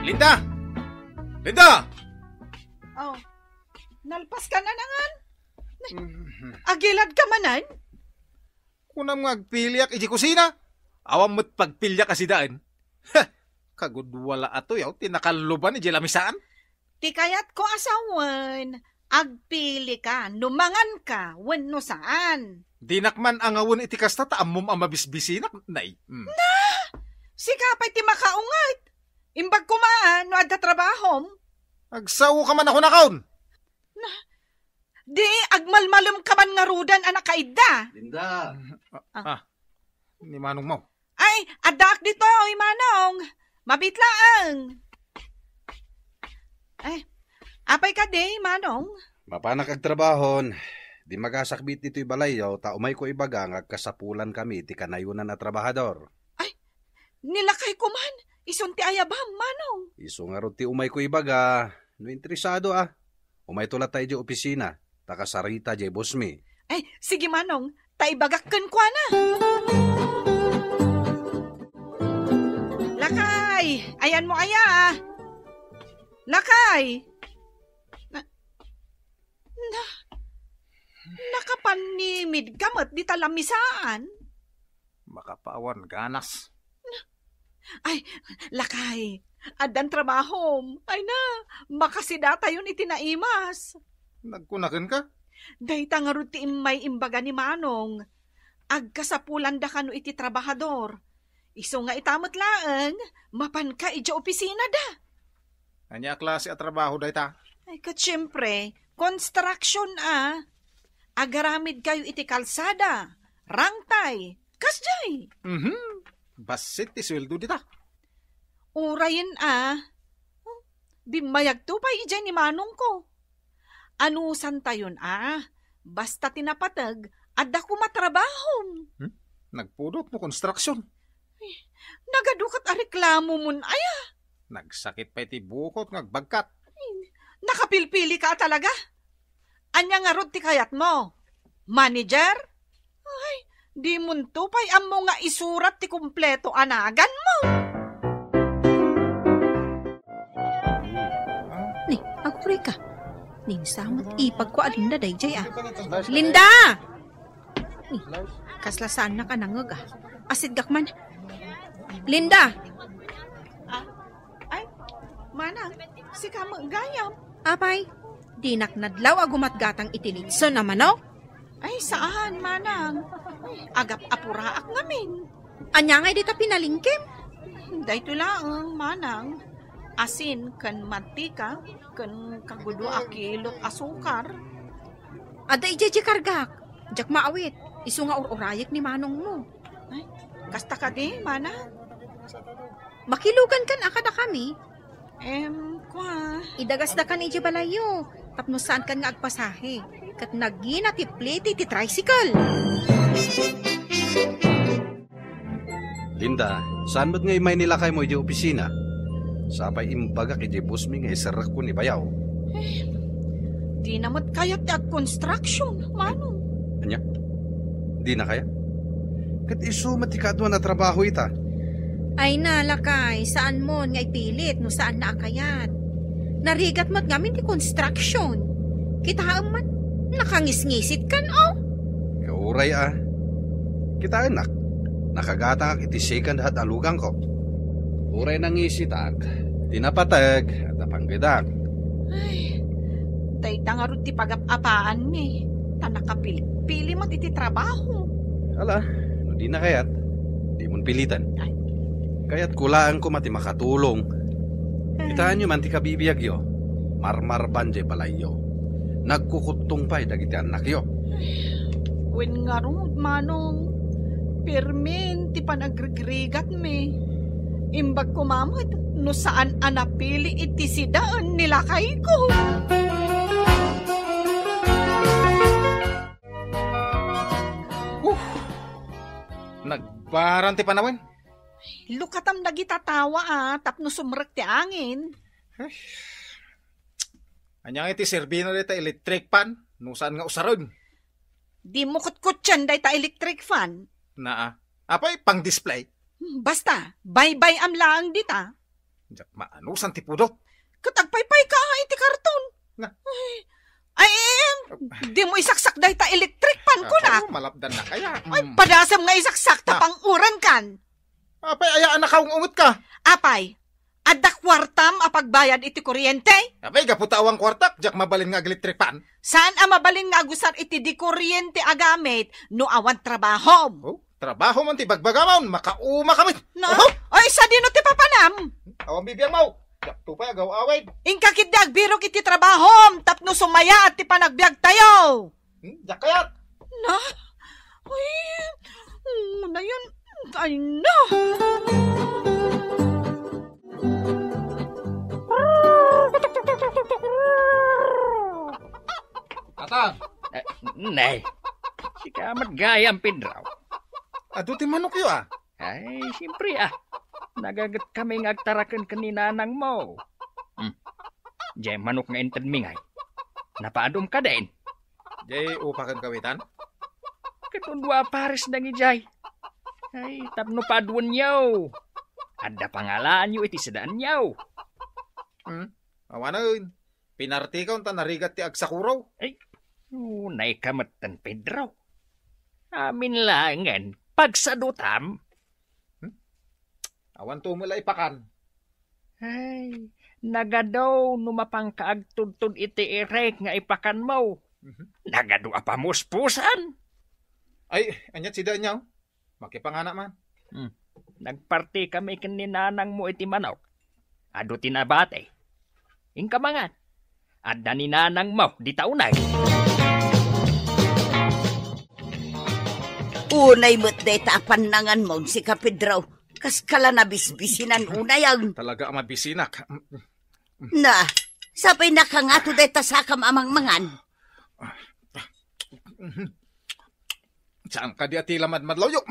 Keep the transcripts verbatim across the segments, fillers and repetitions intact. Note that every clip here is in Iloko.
Linda! Linda! Oh, nalpas ka na nangan? Mhm. Agilad ka manen? Kunam nga agpiliak iti kusina. Awan met pagpiliak a sidaen. Heh! Kagudua la atoy, aw, ti nakalluban iti lamisaan. Ti kayatko a sawen, agpili ka no mangan ka wenno saan. Dinak man angawen iti kasta ta ammom a mabisbisinak, nay. Mm. Na! Sika pay ti makaunget. Imbag koma, ah, no adda trabahom. Agsao ka man a kunakon. Na, di agmalmalem ka man ngaruden a nakaidda. Linda. Ah. Ah, ni Manong mo. Ay, addaak ditoy, Manong. Mabit laeng. Ay, apay kadi, Manong? Mapanak agtrabahon. Di magasakbit ditoy balayyo, ta umayko ibaga nga agkasapulan kami ti kanayonan a trabahador. Ay, ni lakayko man, isun ti ayabam, Manong. Isu ngarud ti umayko ibaga, no interesado a. Umayto latta idiay opisina, ta kasarita diay boss mi. Ay, sige, Manong, ta ibagak kenkuana. Lakay, ayanmo aya? Lakay! Na, na, nakapannimid ka met dita lamisaan? Makapawan ganas. Ay, lakay, addan trabahom. Ay na, makasidatayon iti naimas. Nagkunaken ka? Dayta ngarud ti immay imbaga ni Manong. Agkasapulanda kano iti trabahador. Isu nga ita met laeng, mapanka idiay opisinada. Ania a klase a trabaho dayta? Ay, ket siempre, construction a. Agaramid kayo iti kalsada, rangtay, kasdiay. Mhm. Bassit ti sueldo dita. Urayen a. Bimmayagto pay idiay ni Manongko. Anusantayon a, basta ti napateg, adda koma trabahom. Hmm? Nagpudot no construction? Ay, nagadukat a reklamomon aya? Nagsakit pay ti bukot nga agbagkat. Ay, nakapilpili ka talaga? Ania ngarud ti kayatmo? Manager? Ay, dimonto pay ammo nga isurat ti kompleto a naganmo. Ni, aguray ka. Ninsamet ipagko a Linda daydiay a. Linda! Ni, kasla saannak a nangngeg a. Asidgak man. Linda! Ah, ay, Manang, sika met gayam. Apay, dinak nadlaw a gumatgatang iti litson a manok. Ay, saan, Manang. Agap-apuraak ngamin. Ania ngay dita pinalingkem? Daytoy laeng, Manang. Asin ken mantika ken kagudua a kilot asukar. Adda idiay diay kargak. Diak maawit. Isu nga ur-urayek ni Manongmo. Ay, kasta kadi, Manang? Makilugankan a kadakami? Em, kua. Idagasdakan idiay balayyo, tapno saankan nga agpasahe, ket nagina ti plete ti tricycle. Linda, saan met nga immay ni lakaymo idiay opisina? Sapay imbagak idiay boss mi nga iserrekko ni bayaw. Em, dina met kayat ti agconstruction, Manong. Ania? Dina kayat? Ket isu met ti kaaduan a trabaho ita. Ay na, lakay, saanmon nga ipilit no saanna a kayat. Narigat met ngamin ti construction. Kitaem man, nakangisngisitkan, oh. Kauray a. Kitaennak, nakagatangak iti second hand a lugangko. Uray nangisitak, ti napateg, adda panggedak. Ay, dayta ngarud ti pagap-apaanmi, ta nakapilpili met iti trabaho. Ala, no dina kayat, dimon piliten. Ay. Kayatko laeng koma ti makatulong. Ay. Kitaenyo man ti kabibiagyo, marmarban diay balayyo. Nagkukuttong pay dagiti annakyo. Wen ngarud, Manong, pirmin ti panagrigrigatmi. Imbag koma met no saan a napili iti sidaen ni lakayko. Huh! Nagbaran ti panawen. Lukatam dagita tawa a tapno sumrek ti angin. Ay. Ania nga iti serbina dayta electric fan? No saan nga usaren? Dimo kutkutsien dayta electric fan. Naa. Apay, pang-display? Hmm, basta, baybay-am laeng dita. Diak maanusan ti pudot. Ket agpaypay ka iti karton. Na. Ay, ay, em, dimo isaksak dayta electric fan ko na. Malapdan na kaya. Ay, mm, padasem nga isaksak ta panguran kan. Apay, aya a nakaung-unget ka? Apay, adda kuartam a pagbayad iti kuryente? Apay, gapu ta awan kuartak, diak mabalin nga ag-electric fan. Saan a mabalin nga agusar iti di kuryente a gamit no awan trabahom? Oh, trabaho man ti bagbagamon, makauma kami. Na? Oho! Oy, sadino ti papanam? Awan bibiangmo. Diak to pay agaw-awid. Inka ketdi agbirok iti trabahom tapno sumayaat ti panagbiagtayo. Hmm, diak kayat. Na? Uy, manayon, ay na. Tatang. Eh, nay. Sika met gayam, Pedro. Adu ti manokyo, a. Ay, siyempre, a. Nagaget kami nga agtaraken ken ni nanangmo. Hmm. Diay manok nga intedmi ngay. Napaadum kadin? Diay upaken kawitan? Ket dua a pares dagijay. Ay, tapno paaduenyo. Adda pangalaanyo iti sadaanyo. Hmm? Awanen. Pinartikaw ta narigat ti agsakuraw. Ay, unay ka metten, Pedro. Amin laengen, pagsadutam. Hmm? Awan to met la ipakan. Ay, nagadu no mapanka agtudtod iti irek nga ipakanmo. Mhm. Nagadu a pamuspusan. Ay, aniat sadaanyo? Makipangana man. Hmm. Nagparti kami ken ni nanangmo iti manok. Adu ti nabati. Inka mangan. Adda ni nanangmo dita uneg. Unay met dayta a pannanganmo, sika Pedro. Kaska la nabisbisinan unay, ang. Talaga a mabisinak. Na, sapay nakangato dayta sakam a mangmangan. Saan kadi a ti la madmadlawyo?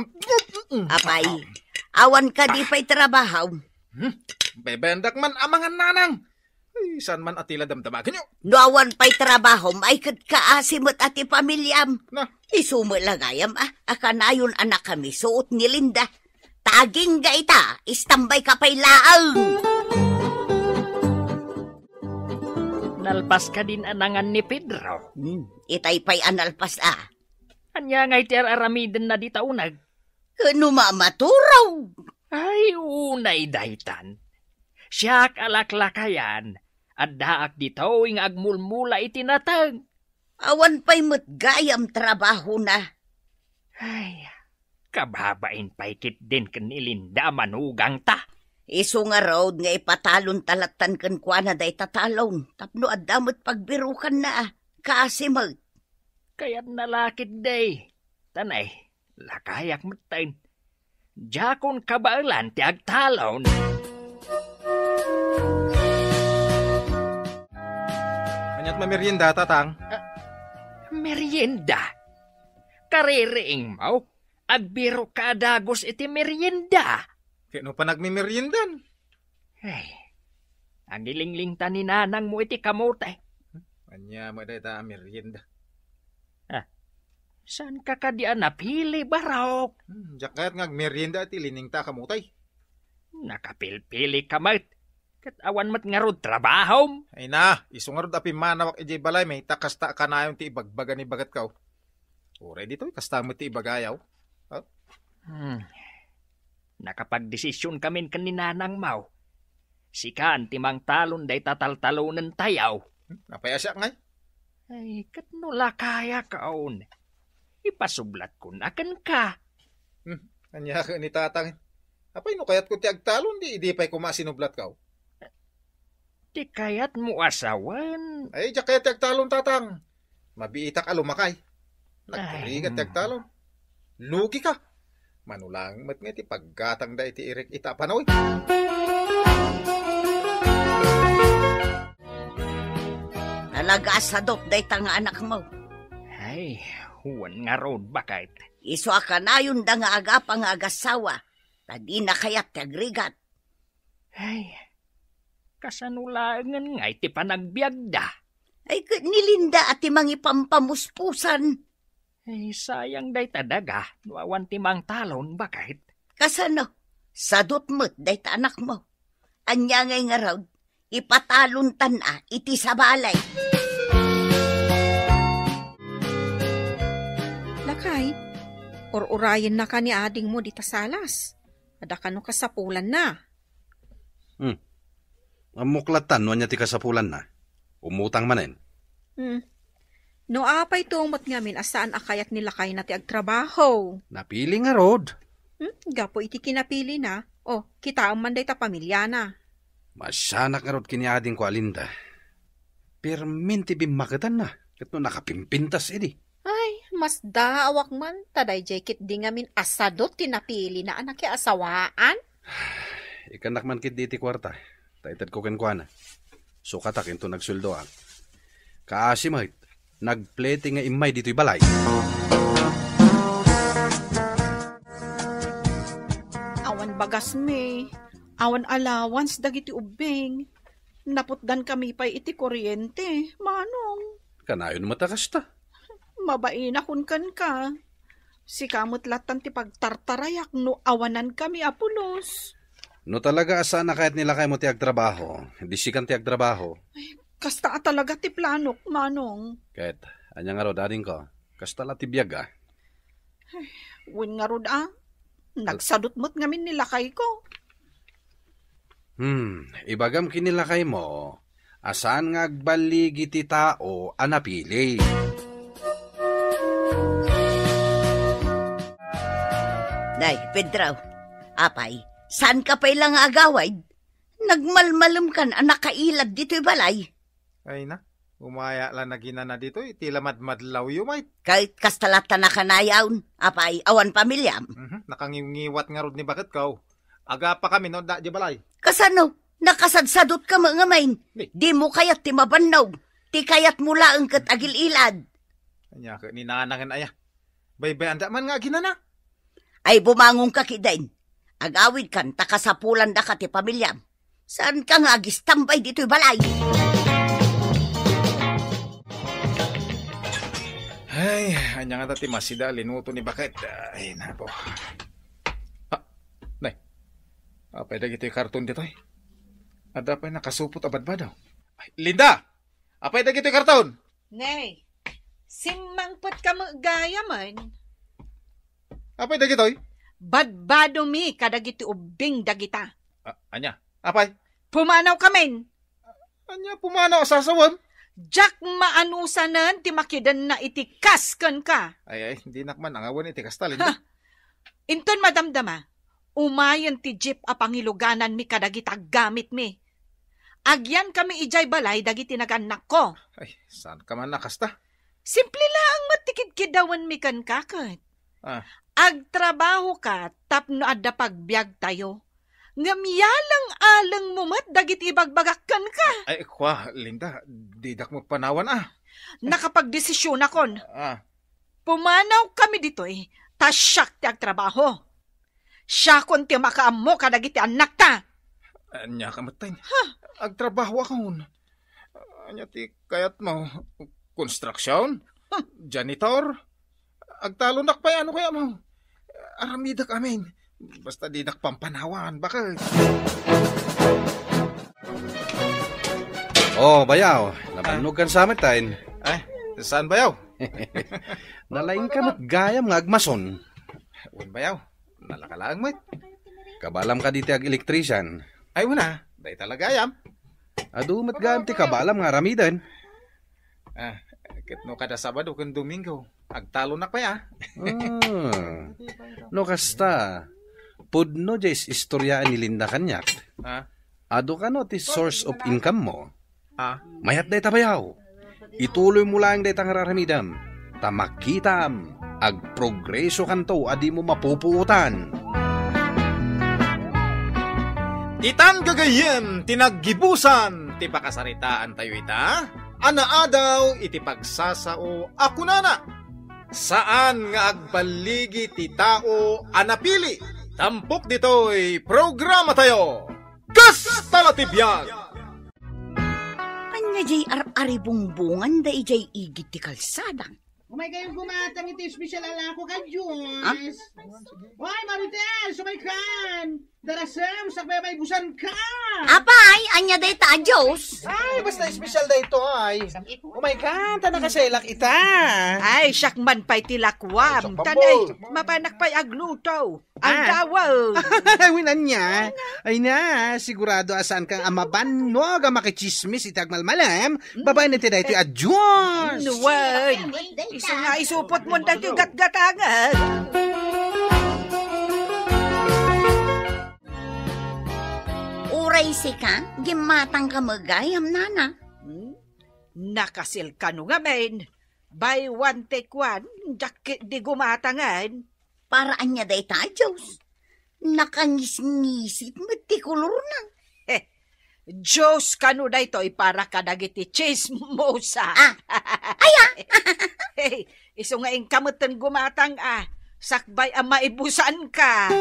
Apay, awan kadi pay trabaho? Hmm? Bebendak man a mangan, nanang. Ay, saan man a ti la damdamagenyo? No awan pay trabaho, ay ket kaasi met a ti pamiliam. Na. Isu met la gayam, a, a kanayon a nakamisuot ni Linda. Ta agingga ita, istambay ka pay laeng. Nalpas kadin a nangan ni Pedro? Hmm, itay pay a nalpas a. Ania ngay ti ar-aramidenna dita uneg? Ket no mamaturaw. Ay, unay daytan. Siak a laklakayan, addaak ditoy nga agmulmula iti nateng. Awan pay met gayam trabahona. Ay, kababain pay ketdin ken ni Linda a manugangta. Isu ngarud nga ipatalonta lattan kenkuana dayta talon tapno adda met pagbirukanna a kaasi met. Kayatna la ketdi. Tanay, lakayak metten. Diakon kabaelan ti agtalon. Aniat mamerienda, Tatang? Ah, merienda? Kaririingmo, agbirok ka a dagus iti merienda. Ket no panagmemeriendan? Ay, agilinglingta ni nanangmo iti kamote. Ania met dayta a merienda? Ah, saan ka kadi a napili, barok? Hmm, diak kayat nga agmerienda iti liningta a kamote. Nakapilpili ka met, ket awan met ngarud trabahom. Ay na, isu ngarud a pimmanawak idiay balay, may ta kasta a kanayon ti ibagbaga ni bagatko. Uray ditoy, kasta met ti ibagayo. Oh? Hmm. Nakapagdesision kamin ken ni nanangmo. Sikan ti mangtalon dayta taltalonentayo. Hmm, apay a siak ngay? Ay, ket no lakayakon, ipasublatkon a kenka. Hmm, ania ket ni Tatang? Apay no kayatko ti agtalon, di idi pay koma sinublatko? Ti kayatmo a sawen? Ay, diak kayat ti agtalon, Tatang. Mabiitak a lumakay. Nagkurigat ti agtalon. Lugi ka. Mano laeng met nga iti paggatangda iti irek ita a panoy. Talaga a sadot dayta nga anakmo. Ay, wen ngarud, baket. Isu a kanayonda nga agapa nga agasawa, ta dina kayat ti agrigat. Ay, kasano laengen ngay ti panagbiagda? Ay, ket ni Linda a ti mangipampamuspusan. Ay, sayang dayta daga no awan ti mangtalon, baket. Kasano? Sadot met dayta anakmo. Ania ngay ngarud? Ipatalontan a iti sabali. Lakay, ur-urayennaka ni adingmo dita salas. Adda kano kasapulanna. Hmm. Ammok lattan no ania ti kasapulanna. Umutang manen. Hmm. No apay to met ngamin a saan a kayat ni lakayna ti agtrabaho? Napili ngarud. Hmm? Gapu iti kinapilina. O, kitaem man dayta pamiliana. Masianak ngarud ken ni adingko a Linda. Permin ti bimmaketanna, ket no nakapimpintas idi. Ay, masdaawak man, ta daydiay ketdi ngamin a sadut ti napilina a nakiasawaan. Ikkannak man ketdi iti kuarta, ta itedko kenkuana. Sukatak inton agsueldoak. Kaasi met, nagplete nga immay ditoy balay. Awan bagasmi, awan allowance dagiti ubbing. Naputdankami pay iti kuryente, manong. Kanayon met a kasta. Mabainakon kenka. Sika met lattan ti pagtartarayak no awanankami a pulos. No talaga a saan a kayat ni lakaymo ti agtrabaho, di sikan ti agtrabaho. Ay, kasta a talaga ti planok, manong. Ket, ania ngarud, adingko? Kasta la ti biag, a. Ay, wen ngarud, a. Nagsadut met ngamin ni lakayko. Hmm, ibagam ken ni lakaymo a saan nga agballigi ti tao a napili. Nay, Pedro, apay, saanka pay la nga agawid? Nagmalmalemkan a nakailad ditoy balay. Ay na, umaya la naginana ditoy, ti la madmadlawyo, met. Kay kasta latta nakanayon, apay, awan pamiliam. Mhm, nakangiwngiwat ngarud ni baketko. Agapa kami no adda di balay. Kasano? Nakasadsadot ka met ngamin. Di. Dimo kayat ti mabannog. Ti kayatmo laeng ket agil-ilad. Ania ket ni nanangen aya? Baybay-anda man nga aginana. Ay, bumangonka ketdin. Agawidkan ta kasapulandaka ti pamiliam. Saanka nga agistambay ditoy balay? Ay, ania ngata ti masida a linuto ni baket? Ay, nako. Ah, nay. Apay dagitoy karton ditoy? Adda pay nakasupot a badbado. Ay, Linda! Apay dagitoy karton? Nay, simmangpetka met gayamen. Apay dagitoy? Badbadomi kadagiti ubbing dagita. A-, ania? Apay? Pumanawkamin. Ania pumanaw a sasawem? Diak maanusanen ti makidenna iti kas kenka. Ay, ay, dinak man angawen iti kasta, Linda. Ha! Inton madamdama, umayen ti jeep a pangilugananmi kadagita gamitmi. Agyankami idiay balay dagiti nagannakko. Ay, saanka man a kasta? Simple laeng met ti kidkiddawenmi kenka ket. Ah. Agtrabahoka tapno adda pagbiagtayo. Ngem yaleng-alengmo met dagiti ibagbagak kenka. Ay, kua, Linda, didak met panawan, a. Nakapagdesisionakon. Ah. Pumanawkami ditoy, ta siak ti agtrabaho. Siakon ti makaammo kadagiti annakta. Ania ka met, Tay? Ha? Agtrabahoakon. Ania ti kayatmo? Konstruksion? Huh. Janitor? Agtalonak pay, ano kayatmo? Aramidek amin. Basta dinak pampanawan, baket. Oh, bayaw. Nabannog kan sa met, Tay. Ay, saan, bayaw? Nalaingka met gayam nga agmason. Wen, bayaw. Nalaka laeng met. Kabaelam kadi ti ag-electrician? Ay, wen a. Dayta la gayam. Adu met gayam ti kabaelam nga aramiden. Ah, ket no kada Sabado ken Domingo, agtalonak pay, a. Ah. No kasta, pudno diay is-istoriaan ni Linda kaniak. Ah? Adu kano ti source of income mo? Ah? Mayat dayta, bayaw. Ituloy mo laeng dayta nga ar-aramidem, ta makitam, agprogreso kanto a dimo mapupuotan. Itan gagayyem ti naggibusan ti pakasaritaantayo ita a naadaw iti pagsasao a kunana, saan nga agballigi ti tao a napili. Tampok ditoy programatayo. Kasta la ti biag! Ania jay ar-aribungbungan dayjay igid ti kalsada? Umay kayo gumatang iti special a lakok a juice. Ah? Uy, Marites, umay kan! Darasem, sakbay-baybusan ka! Apay, ania dayta a juice? Ay, basta special daytoy. Umay kan, ta nakaselak ita. Ay, siak man pay ti lakuam. Ay, siak man. Tanay, mapanak pay agluto. Ay, ah. Dawa. Ay, winan niya. Ay na, sigurado a saan kang a mabannog a makichismis iti agmalmalem, babaen iti daytoy a juice. Nuan. Isu nga isupot mo daytoy gatgatangan. Uray sika, gimmatang ka met gayam, nana. Hmm? Nakasil kano ngamin. Buy one, take one, diak ketdi gumatangan. Para ania dayta a juice? Nakangisngisit met ti kolorna. Heh, juice kano daytoy para kadagiti chismosa. Ah, aya? Hey, isu nga inka metten gumatang a, sakbay a maibusan ka.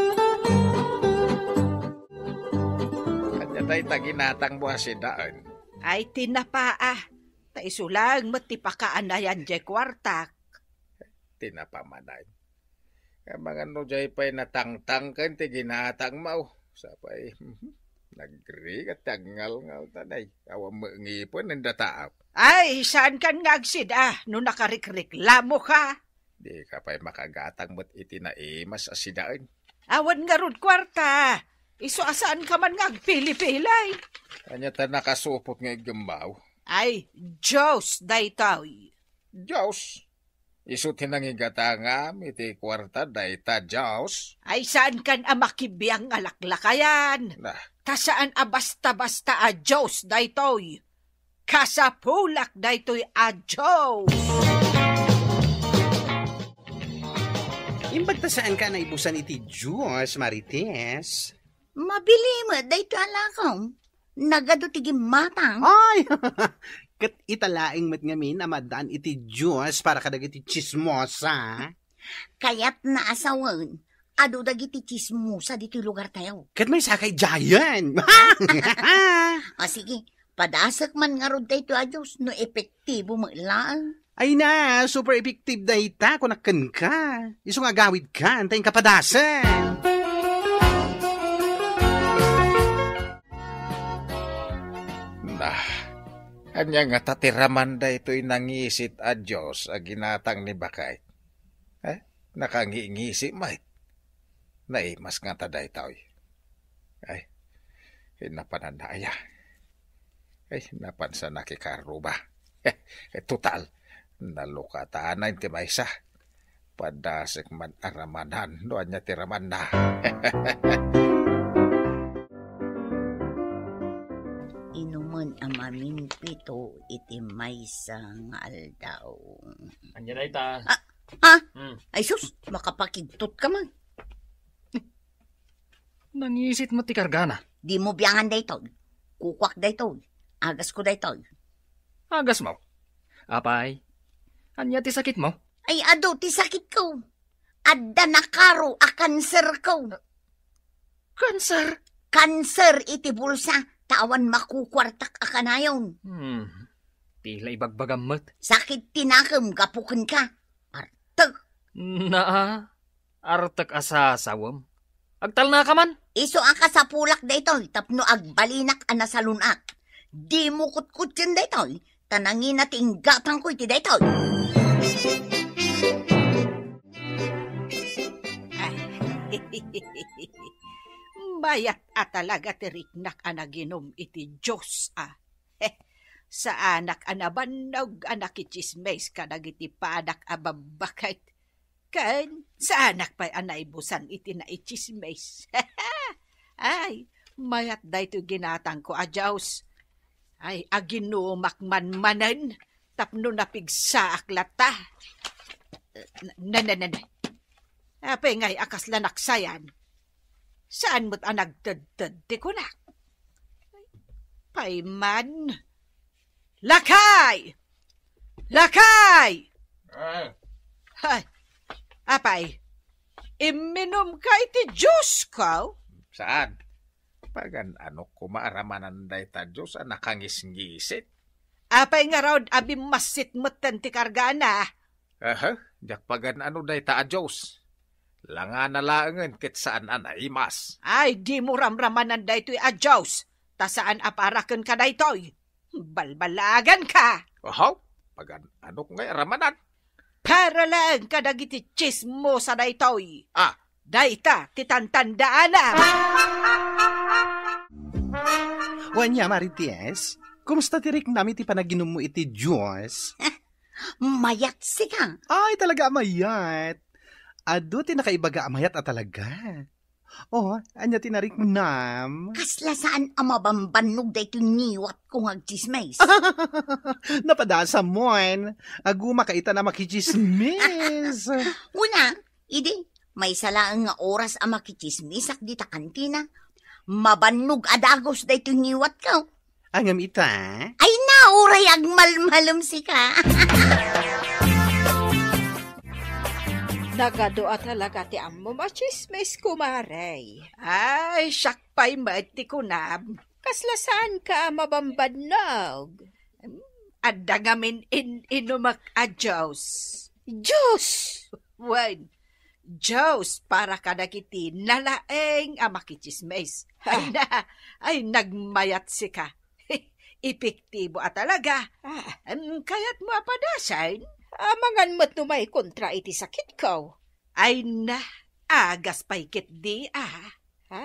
Ania dayta ginatangmo a sidaen? Ay, tinapa a. Ta isu laeng met ti pakaanayan jay kuartak. Tinapa manen. Amangan no jay pay natangtang ken ti ginatangmo. Sapay, mhm, nagrigat ti agngalngal tanay. Awan met ngipen enda taaw. Ay, saan kan nga agsida no nakarikreklamo ka? Di ka pay makagatang met iti naimas a sidaen. Awan ngarud kuarta. Isu a saan ka man nga agpilipilay. Ania ta nakasupot nga iggemmaw? Ay, Dios daytoy. Dios? Isu ti nangigatangam iti kuarta dayta Dios? Ay, saan kan a makibiang nga laklakayan? Nah. Ta saan a basta-basta a Dios daytoy. Kasapulak daytoy a Dios. Imbag ta saan ka naibusan iti Dios, Marites? Mabili met daytoy a lakaw. Nagadu ti gimmatang. Ay! Ket ita laeng met ngamin a maaddaan iti Dios para kadagiti chismosa. Kayatna a sawen, adu dagiti chismosa ditoy lugartayo. Ket maysa kay Giant. O sige, padasek man ngarud daytoy a Dios no epektibo met laeng. Ay na, super effective dayta, kunak kenka. Isu nga agawidkan, ta inka padasek. Nah, ania ngata ti raman daytoy nangisit a Dios a ginatang ni Bakay? Eh, nakangingisit met. Naimas ngata daytoy. Ay, napananna aya. Ay, napansanak ikaruba. Total, nalukatana ti maysa. Padasek man a ramanan no ania ti ramanna. Inumen a maminpito iti maysa nga aldaw. Ania dayta? Ah, ah! Hmm. Ay sus, makapakigtot ka man. Nangisit met ti kargana. Dimo biangan daytoy. Kukuak daytoy. Agasko daytoy. Agasmo? Apay, ania ti sakitmo? Ay, adu ti sakitko. Adda nakaro a kanserko. Kanser? Kanser iti bulsa, ta awan makukuartak a kanayon. Hmm. Ti la ibagbagam met. Sakit ti nakem gapu kenka. Artek. Naa, artek a sasawem. Agtalnaka man. Isu a kasapulak daytoy tapno agbalinak a nasalun-ak. Dimo kutkutten daytoy, ta nangina ti inggatangko iti daytoy. Ay. Mayat a talaga ti riknak a naginum iti Dios a. Saanak a nabannog a nakitsismis kadagiti padak a babbaket. Ken saanak pay a naibusan iti naitsismis. Ay, mayat daytoy ginatangko a Dios. Ay, aginumak man manen tapno napigsaak latta. Na, na, na, na. Apay ngay a kasla naksayan? Saan met a nagtedted ti kunak? Payman. Lakay! Lakay! Ah. Ay, apay, imminum ka iti juice ko? Saan? Pagan-anok koma a ramanan dayta juice a nakangisngisit. Apay ngarud a bimmassit metten ti kargana? Aha, diak pagan-ano dayta a Dios. Langana laengen ket saan a naimas. Ay, dimo ramramanan daytoy a Dios, ta saan a para kenka daytoy. Balbalaganka! Ahaw, pagan-anok ngay a ramanan? Para laeng kadagiti tsismosa daytoy. Ah. Dayta ti tantandaanam. Wen, Marites, kumusta ti riknam iti panaginummo iti Dios? Mayat sika. Ay, talaga a mayat. Adu ti nakaibaga a mayat a talaga. Oh, ania ti nariknam? Kasla saan a mabambannog daytoy ngiwatko nga agtsismis. Napadasam, wen. Agumaka itan a makitsismis. Kuna, idi, maysa laeng nga oras a makitsismisak dita kantina, mabannog a dagus daytoy ngiwatko. Ngem ita? Ay, na, uray agmalmalem sika. Nagadu a talaga ti ammom a tsismis, kumare. Ay, siak pay met ti kunam. Kasla saanka a mabambannog? Hmm, adda ngamin in-inumek a juice. Juice? Wen, Dios para kadagiti nalaeng a makitsismis. Ay na, ay nagmayat sika. Epektibo a talaga. Ah. Em, kayatmo a padasen? Amangan met no maikontra iti sakitko. Ay na, agas pay ketdi, ah. Ha?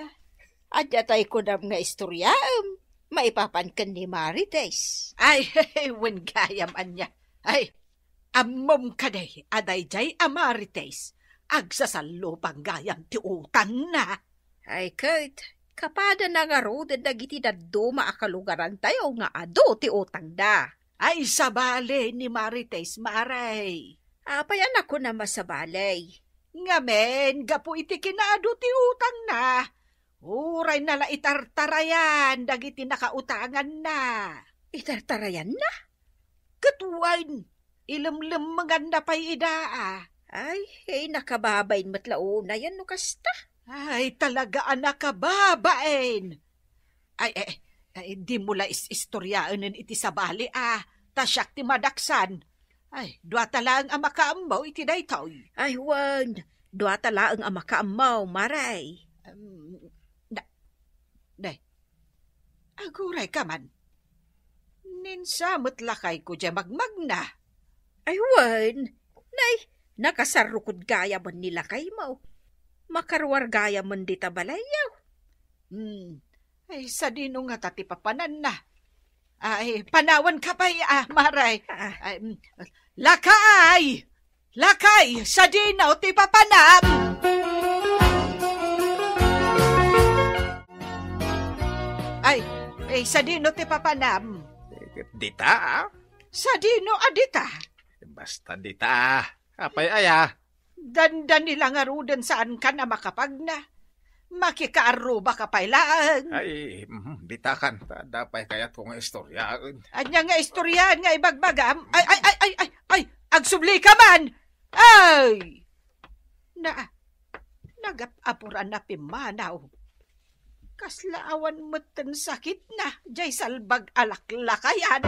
Adda tay kunam nga istoryaem, maipapan ken ni Marites. Ay, wen gayam ania. Ay, ammom kadi a daydiay a Marites, agsasallupang gayam ti utangna. Ay ket, kapadana ngaruden dagiti dadduma a kalugarantayo nga adu ti utangda. Ay, sabali ni Marites, Mare. Apay a nakunam a sabali? Ngamin, gapu iti kinaadu ti utangna, uray na la itartarayan dagiti nakautanganna. Itartarayanna? Ket wen, ilemlemmenganna pay ida, a. Ay, ay, nakababain met la unayen no kasta. Ay, talaga a nakababain. Ay, ay, ay, dimo la is-istoriaen iti sabali, a, ta siak ti madaksan. Ay, duata laeng a makaammo iti daytoy. Ay, wen, duata laeng a makaammo, Mare. Em, na, nay, agurayka man. Ninsa met lakayko diay magmagna. Ay, wen, nay, nakasarrukod gayamen ni lakaymo. Makaruar gayamen dita balayyo. Hmm. Ay, sadino ngata ti papananna? Ay, panawanka pay, a, Mare. Ah. Ay, mm, lakay! Lakay, sadino ti papanam? Ay, ay, sadino ti papanam? Dita, a? Sadino a dita? Basta dita, a. Apay aya? Dandani la ngaruden saankan a makapagna. Makikaarrubaka pay laeng. Ay, mhm, ditakan. Adda pay kayatko nga istoryaen. Ania nga istoryaen nga ibagbagam? Ay, ay, ay, ay, ay, ay, agsublika man! Ay! Na, nagap-apuran a pimmanaw. Kasla awan metten sakitna, jay salbag a laklakayan.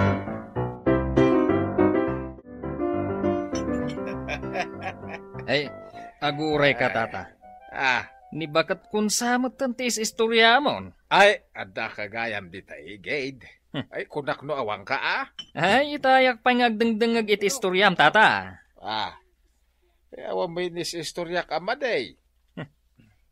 Ay, agurayka, tata. Ah. Ni baket kunsa metten ti is-istoriamon? Ay, adda ka gayam dita igid. Hmm. Ay, kunak no awanka, a? Ay, itayak pay nga agdengdengngeg iti istoriam, tata. Ah. Ay, awan mo inis-istoriak a madi.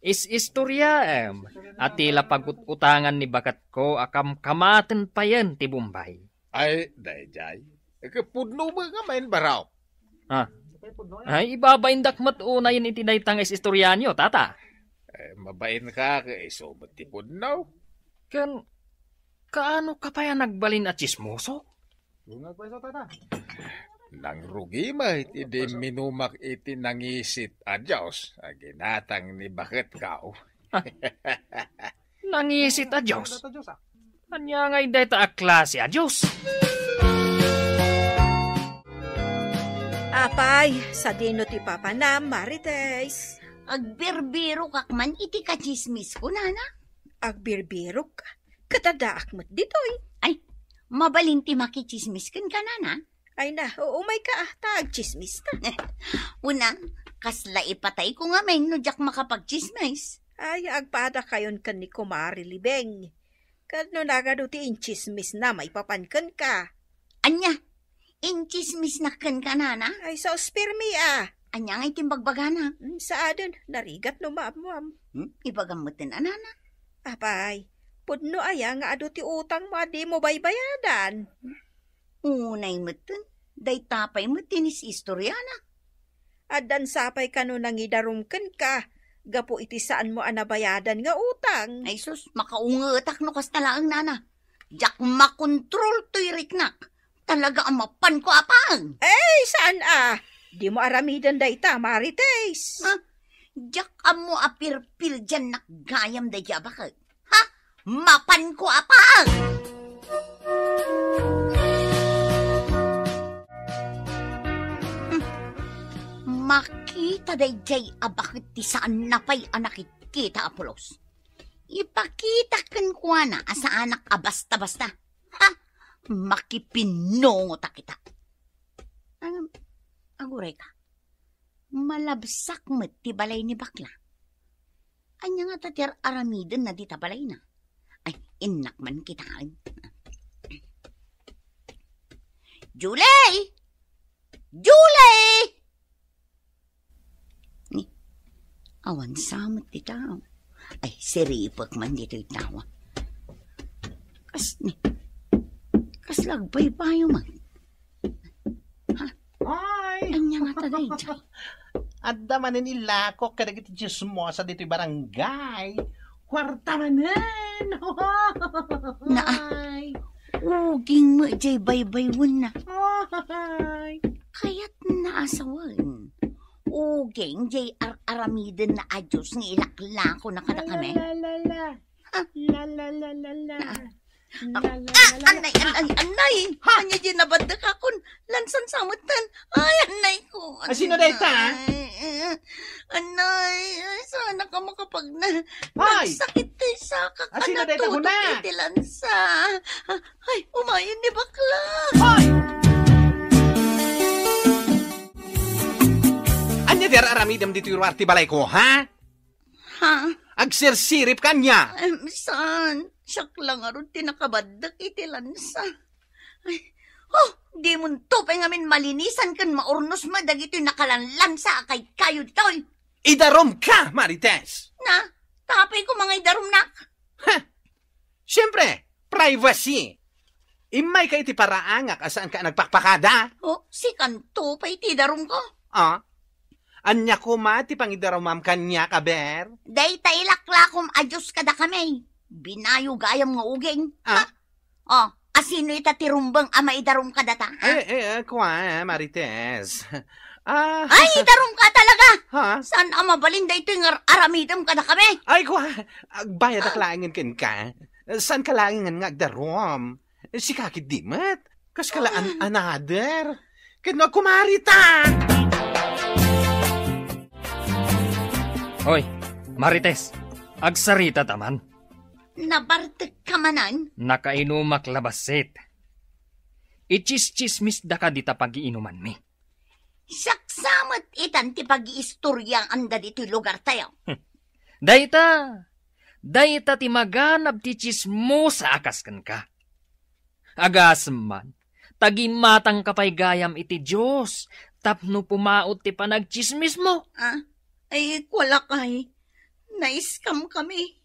Is-istoriaem a ti la pagut-utangan ni baketko a kamkamaten payen ti Bombay. Ay, daydiay. Ket pudno met nga maimbaraw. Ha? Ay, ibabaindak met unayen iti dayta nga is-istorianyo, tata. Eh, mabain ka, ket isu met ti pudno. Ken, kaano ka pay a nagbalin a tsismoso? Nangrugi met idi imminumak iti nangisit a Dios a ginatang ni baketko. Nangisit a Dios? Ania ngay dayta a klase a Dios? Apay, sadino ti papanam, Marites? Agbirbirokak man iti katsismisko, nana. Agbirbirok? Ket addaak met ditoy. Ay, mabalin ti makitsismis kenka, nana. Ay na, u-, umayka, ah, ta agtsismista. Una, kasla ipatayko ngamin no diak makapagtsismis. Ay, agpadakayon ken ni Kumare Libeng. Ket no nagadu ti intsismisna maipapan kenka. Ania? Intsismisna kenka, nana? Ay, sus, pirmi, ah. Ania ngay ti imbagbagana? Hmm, saaden, narigat no maammoam. Hmm? Ibagam metten a, nana? Apay, pudno aya nga adu ti utangmo a dimo baybayadan? Unay metten, dayta pay met ti inis-istoriana. Addan sapay kano nangidarum kenka gapu iti saanmo a nabayadan nga utang. Ay sus, makaungetak no kasta laeng, nana. Diak makontrol toy riknak. Talaga a mapanko a pang. Ay, saan a? Dimo aramiden dayta, Marites. Ha? Diak ammo a pirpildiannak gayam daydi a baket. Ha? Mapanko a pang! Hmm. Makita daydiay a baket ti saanna pay a nakitkita a pulos. Ipakita kenkuana a saanak a basta-basta. Ha? Makipinnungotak ita. Ngem, agurayka. Malabsak met ti balay ni bakla. Ania ngata ti ar-aramidenna dita balayna? Ay, innak man kitaen. Julie! Julie! Ni, awan sa met ti tao. Ay, siripek man ditoy tao. Kas, ni, kasla agbaybayo man. Ha? Ay! Ania ngata daydiay? Adda manen ilakok kadagiti chismosa ditoy barangay. Kuarta manen! Naa. Ay! Uging met diay baybaywenna. Ay! Kayatna a sawen. Uging diay ar-aramidenna a Dios nga ilaklakona kadakami. La, la, la, la. La, la, la, la, la. Ah, la, la, ah, la, la. Anay, anay, anay. Ha? Ania diay nabaddekakon? Lansan sa metten. Ay, anay ko. Ah, sino dayta? Anay. Anay, ay, saan ka makapagna-, Ay! Nagsakit ti sakak. Ah, sino dayta, natutok guna? Iti lansa. Ay, umayen ni bakla. Ay! Ania ti ar-aramidem ditoy ruar ti balayko, ha? Ha? Agsirsirip ka ania? Em, saan? Siak la ngarud ti nakabaddek iti lansa. Ay, oh, dimonto pay ngamin malinisan ken maurnos met dagitoy nakalanlansa a kaykayo ditoy. Idarumka, Marites! Na, tapay ko mga idarumnak. Ha? Siempre, privacy. Immayka iti paraangak a saanka a nagpakpakada. Oh, sikanto pay ti idarumko. Ah? Ania koma ti pangidarumam kaniak, aber? Dayta ilaklakom a Dios kadakami. Binayo gayam nga uging. Ah? Ha? Oh, asino ita ti rumbeng a maidarum kadata, ha? Eh, eh, eh, kua, Marites. Ah. Ay, idarumka talaga! Ha? Saan a mabalin daytoy nga ar-, aramidem kadakami? Ay, kua, agbayadak Ah. laengen kenka. Saanka laengen nga agdarum? Sika ketdi met. Kaska la an-, Ah. another. Ket no agkumarita. Hoy, Marites, agsarita ta man. Nabartek ka manen? Nakainumak la bassit. Itsistsismisda ka dita pagiinumanmi. Siak sa met itan ti pagiistoriaanda ditoy lugartayo. Dayta, dayta ti maganab ti tsismosa a kas kenka. Agasem man, tagimatangka pay gayam iti Dios tapno pumaut ti panagtsismismo. Ah, ay, kualakay, naiskamkami.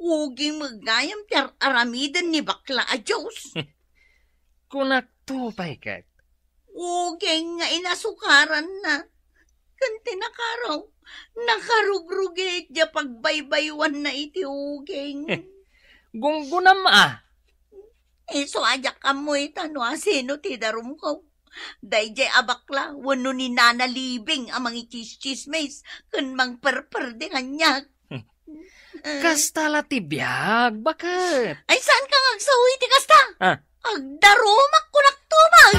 Uging met gayam ti ar-aramiden ni bakla a Dios. Kunakto pay ket. Uging nga inasukaranna. Ken ti nakaraw, nakarugrugit diay pagbaybaywanna iti uging. Gunggunam a. Isu a diak ammo ita no asino ti darumko. Daydiay a bakla wenno ni Nana Libing a mangitsistsismis ken mangperperdi kaniak. Kasta la ti biag, baket. Ay, saanka nga agsaw iti kasta? Ah. Agdarumak kunakto man.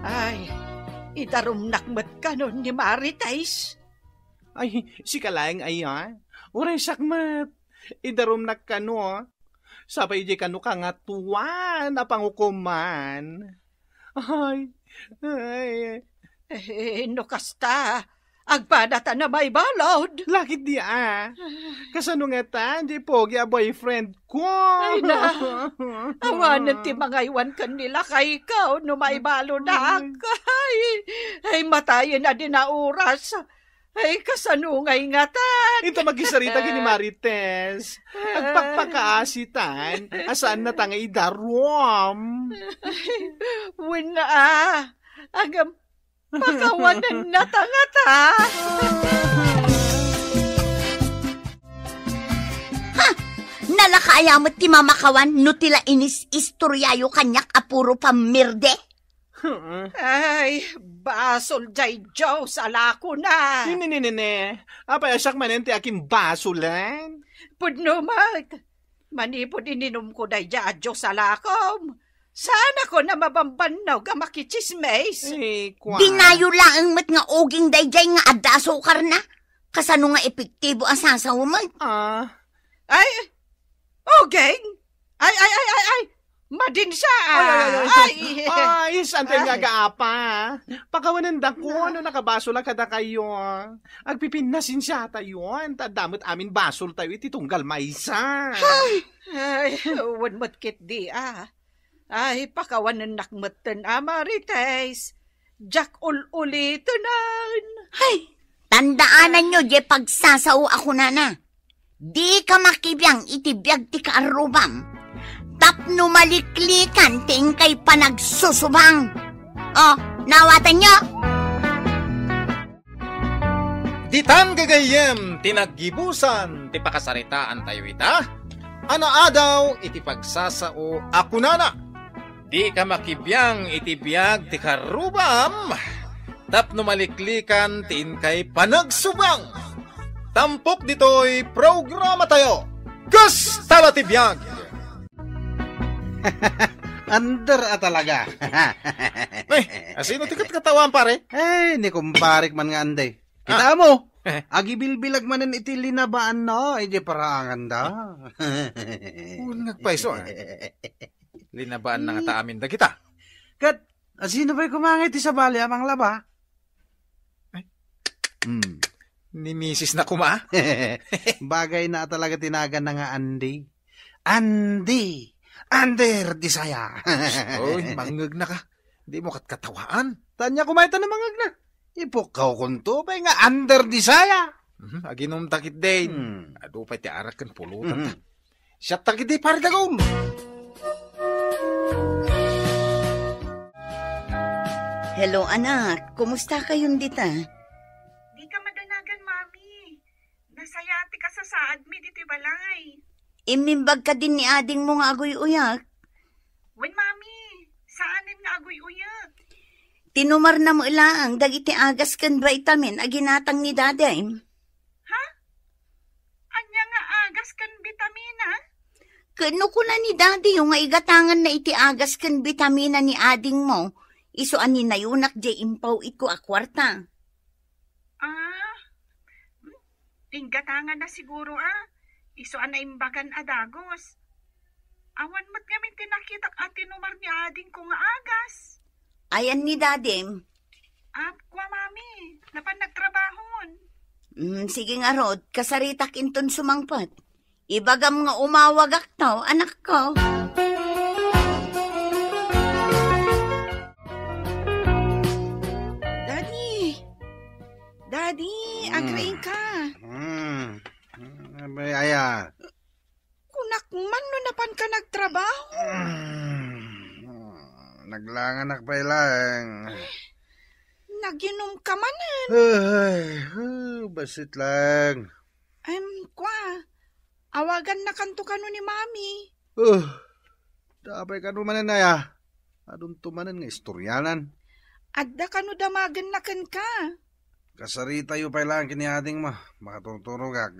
Ay, idarumnak met kano ni Marites. Ay, sika laeng aya? Uray siak met. Idarumnak kano. Sapay idiay kano Kangatuan a pangukoman. Ay, ay. Eh, no kasta, agpadatan a maibalud. Lakit di a. Kasano ngatan, di pogi a boyfriend ko? Ay na, awanen ti mangaywan ken ni lakayko no maibaludak. Ay, ay, matayen a di na oras. Ay, kasano ngay ngatan? Inta magisarita ken ni Marites. Agpakpakaasitan, a saan nata nga idarum. Wen a, agam, pakawanen nata ngata. Ha! Nalaka aya met ti mamakawan no ti la inis-istoryayo kaniak a puro pammirde? Hmm. Ay, basol jay Dios a lakona. Nini, nini, nini. Apay a siak manen ti akin basolen? Pudno met. Manipud ininumko daydiay a Dios a lakom, saanakon a mabambannog a makitsismis. Eh, kwa. Dinayo laeng met nga uging daydiay nga adda asukarna. Kasano nga epektibo a sasaw met? Ah. Ay, uging? Ay, ay, ay, ay, ay! Madin siya, ah! Ay, ay, ay, ay. Ay! Ay, saan tayo nga agaapa? Pakawanendako no nakabasol a kadakayo. Agpipinnasensiatayo, ta adda met amin basoltayo iti tunggal maysa. Ay! Ay, wen met ketdi, ah. Ay, pakawanennak metten a Marites. Diak ul-ulitenen. Hay! Tandaananyo, diay pagsasao a kunana. Dika makibiang iti biag ti kaarrubam, tapno maliklikan ti inkay panagsusubang. O, naawatanyo? Ditan gagayyem ti naggibusan ti pakasaritaantayo ita, a naadaw iti pagsasao a kunana. Dika makibiang iti biag ti karrubam, tapno maliklikan ti inkay panagsubang. Tampok ditoy programatayo, Kasta la ti Biag! Under a talaga. Ay, asino ti katkatawaan, pare? Ay, ni kumparek man nga anday. Ah. Kita mo, agibilbilag manen iti linabaanna, iti paraanganda. Wen, nagpayso, ah. Linabaanna ngata amin dagita. Ket, asino pay koma nga iti sabali a manglaba? Ay. Hmm. Ni misis na koma? Bagay na talaga ti naganna nga Andy. Andy! Under desire! Oy, mangngegna ka. Di mo katkatawaan. Tanya ko mayta na mangngegna. Ipukkaw kunto pay nga under desire. Mhm, aginumta ketdin. Hmm. Adu pay ti arak ken pulutan ta. Mhm. Siak ta ketdi, pare Dagul. Hello, anak. Kumusta kayon dita? Dika madanagan, Mami. Nasaya ti kasasaadmi ditoy balay. Immimbag kadin ni adingmo nga aguy-uyak? Wen, Mami, saanen nga aguy-uyak. Tinumarna met laeng dagiti agas ken vitamin a ginatang ni Dadim. Ha? Ania nga agas ken bitamina? Ket no kuna ni Dadiyo nga igatanganna iti agas ken bitamina ni adingmo, isu a ninayonak diay impaw-itko a kuarta. Ah, hmm, inggatanganna siguro, ah. Isu a naimbagan a dagus. Awan met ngamin ti nakitak a tinumar ni adingko nga agas. Ayan ni Dadim. Ah, kua, Mami, napan nagtrabahon. Mm, sige ngarud, kasaritak inton sumangpet. Ibagam nga umawagakto, anakko. Daddy! Daddy, mm, agriingka. Mm. Abay, aya. Kunak man no napanka nagtrabaho. Mm. Naglanganak pay laeng. Nagyinumka manen. Ay, ah, bassit laeng. Em, kua, awagannakanto kano ni Mami. Ah, apay kano manen aya? Adunto manen nga istoryanan. Adda kano damagenna kenka? Kasaritayo pay laeng ken ni adingmo, makaturturogak.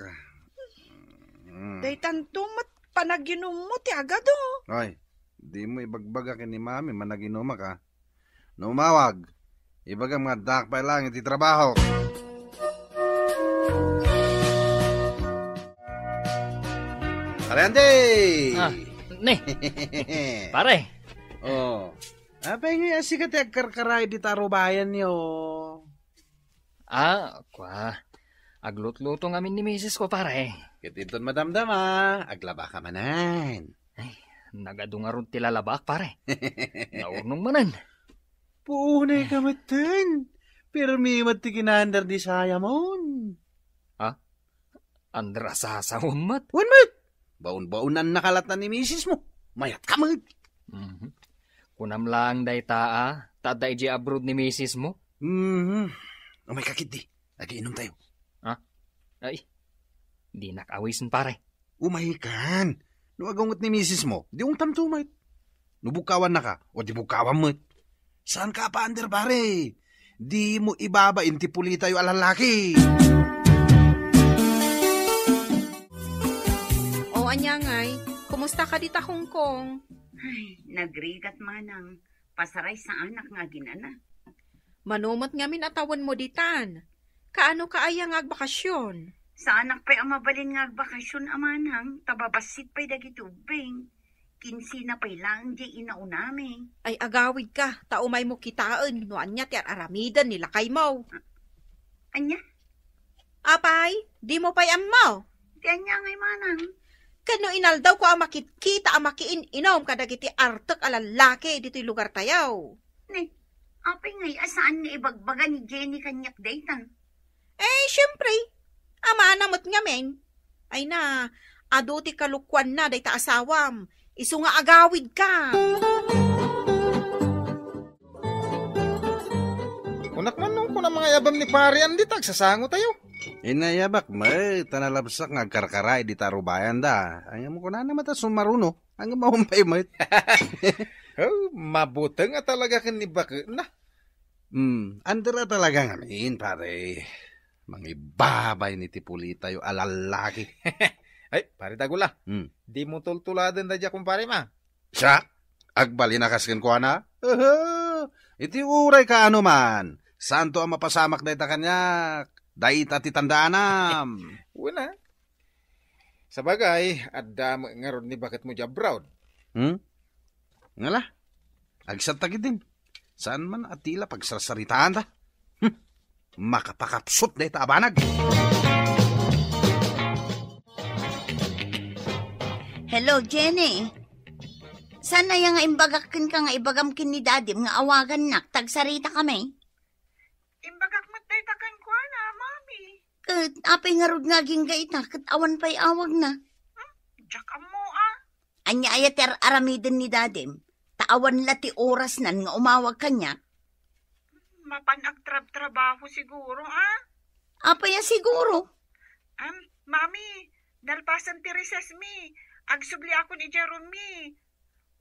Mm. Daytanto met panaginummo ti agado. Ay, dimo ibagbaga ken ni Mami, managinumak, a. No umawag, ibagam nga addaak pay laeng iti trabaho. Pare Andy! Ah. Ne. Pare. Oh. Apay ngay a sika ti agkarkaraid dita rubayanyo? Ah, kua. Aglutluto ngamin ni misis ko, pare. Ket inton madamdama, aglabaka manen. Ay, nagadu ngarud ti lalabak, pare. Naurnong manen. Puonay ka metten. Pirmi met ti kinaandar di sayamon. Ha? Andar a sasawem met? Wen met. Baon-baonan nakalatna ni misis mo. Mayat ka met. Mhm. Kunam laeng dayta, a, ta adda idiay abroad ni misis mo? Mhm. Umay ka ketdi. Agiinom tayo. Ha? Ay, dinak awisen, pare. Umay kan. No agunget ni misis mo, di ungtamto met. No bugkawannaka, o di bugkawam met. Saan ka apander, pare? Di mo ibabain ti pulitayo a lallaki. O, ania ngay? Kumusta ka dita Hong Kong? Ay, nagrigat manang. Pasaray saanak nga aginana. Mano met ngamin a tawenmo ditan? Kaano ka aya nga agbakasyon? Saanak pay a mabalin nga agbakasyon, a manang, ta babassit pay dagiti ubbing. Kinsina pay laeng diay inaunami. Ay, agawidka, ta umaymo kitaen no ania ti ar-aramiden ni lakaymo. Ania? Apay, dimo pay ammo? Ti ania ngay manang? Ken no inaldawko a makitkita a makiin-inom kadagiti artek a lallaki ditoy lugartayo. Ne, apay ngay a saan nga ibagbaga ni Jenny kaniak dayta? Eh, siempre, amana met ngamin. Ay na, adu ti kalukuanna dayta asawam. Isu nga agawidka. Kunak man no, kuna mangayabam ni Pare Andy ta agsasangotayo. Inayabak met, ta nalabsak nga agkarkaraid dita rubayanda. Ay, ngem kunana met a sumaruno, ngem maumpay met. Oh, mabuteng a talaga ken ni baketna. Hmm, andar a talaga ngamin, pare. Mangibabay ni ti pulitayo a lallaki. Ay, pare Dagula. Hmm. Dimo tultuladen daydiay a kumpare ma. Siak? Agbalin a kas kenkuana? Aha! Iti uray kaano man, saanto a mapasamak dayta kaniak. Dayta ti tandaanam. Wen a. Sabagay, adda met ngarud ni baketmo diay abroad. Hmm? Ngala? Agsatta ketdin. Saan man a ti la pagsarsaritaanta? Hmm. Makapakapsut dayta a banag. Hello, Jenny. Saan aya nga imbagak kenka nga ibagam ken ni Dadim nga awagannak ta agsaritakami? Imbagak met dayta kenkuana, Mami. Ket apay ngarud nga agingga ita ket awan pay awagna? Hmm? Diak ammo a. Ania aya ti ar-aramiden ni Dadim? Ta awan la ti orasnan nga umawag kaniak. Mapan agtrabtrabaho siguro, a? Apay a siguro? Am, Mami, nalpasen ti recess mi. Agsubliakon idiay room mi.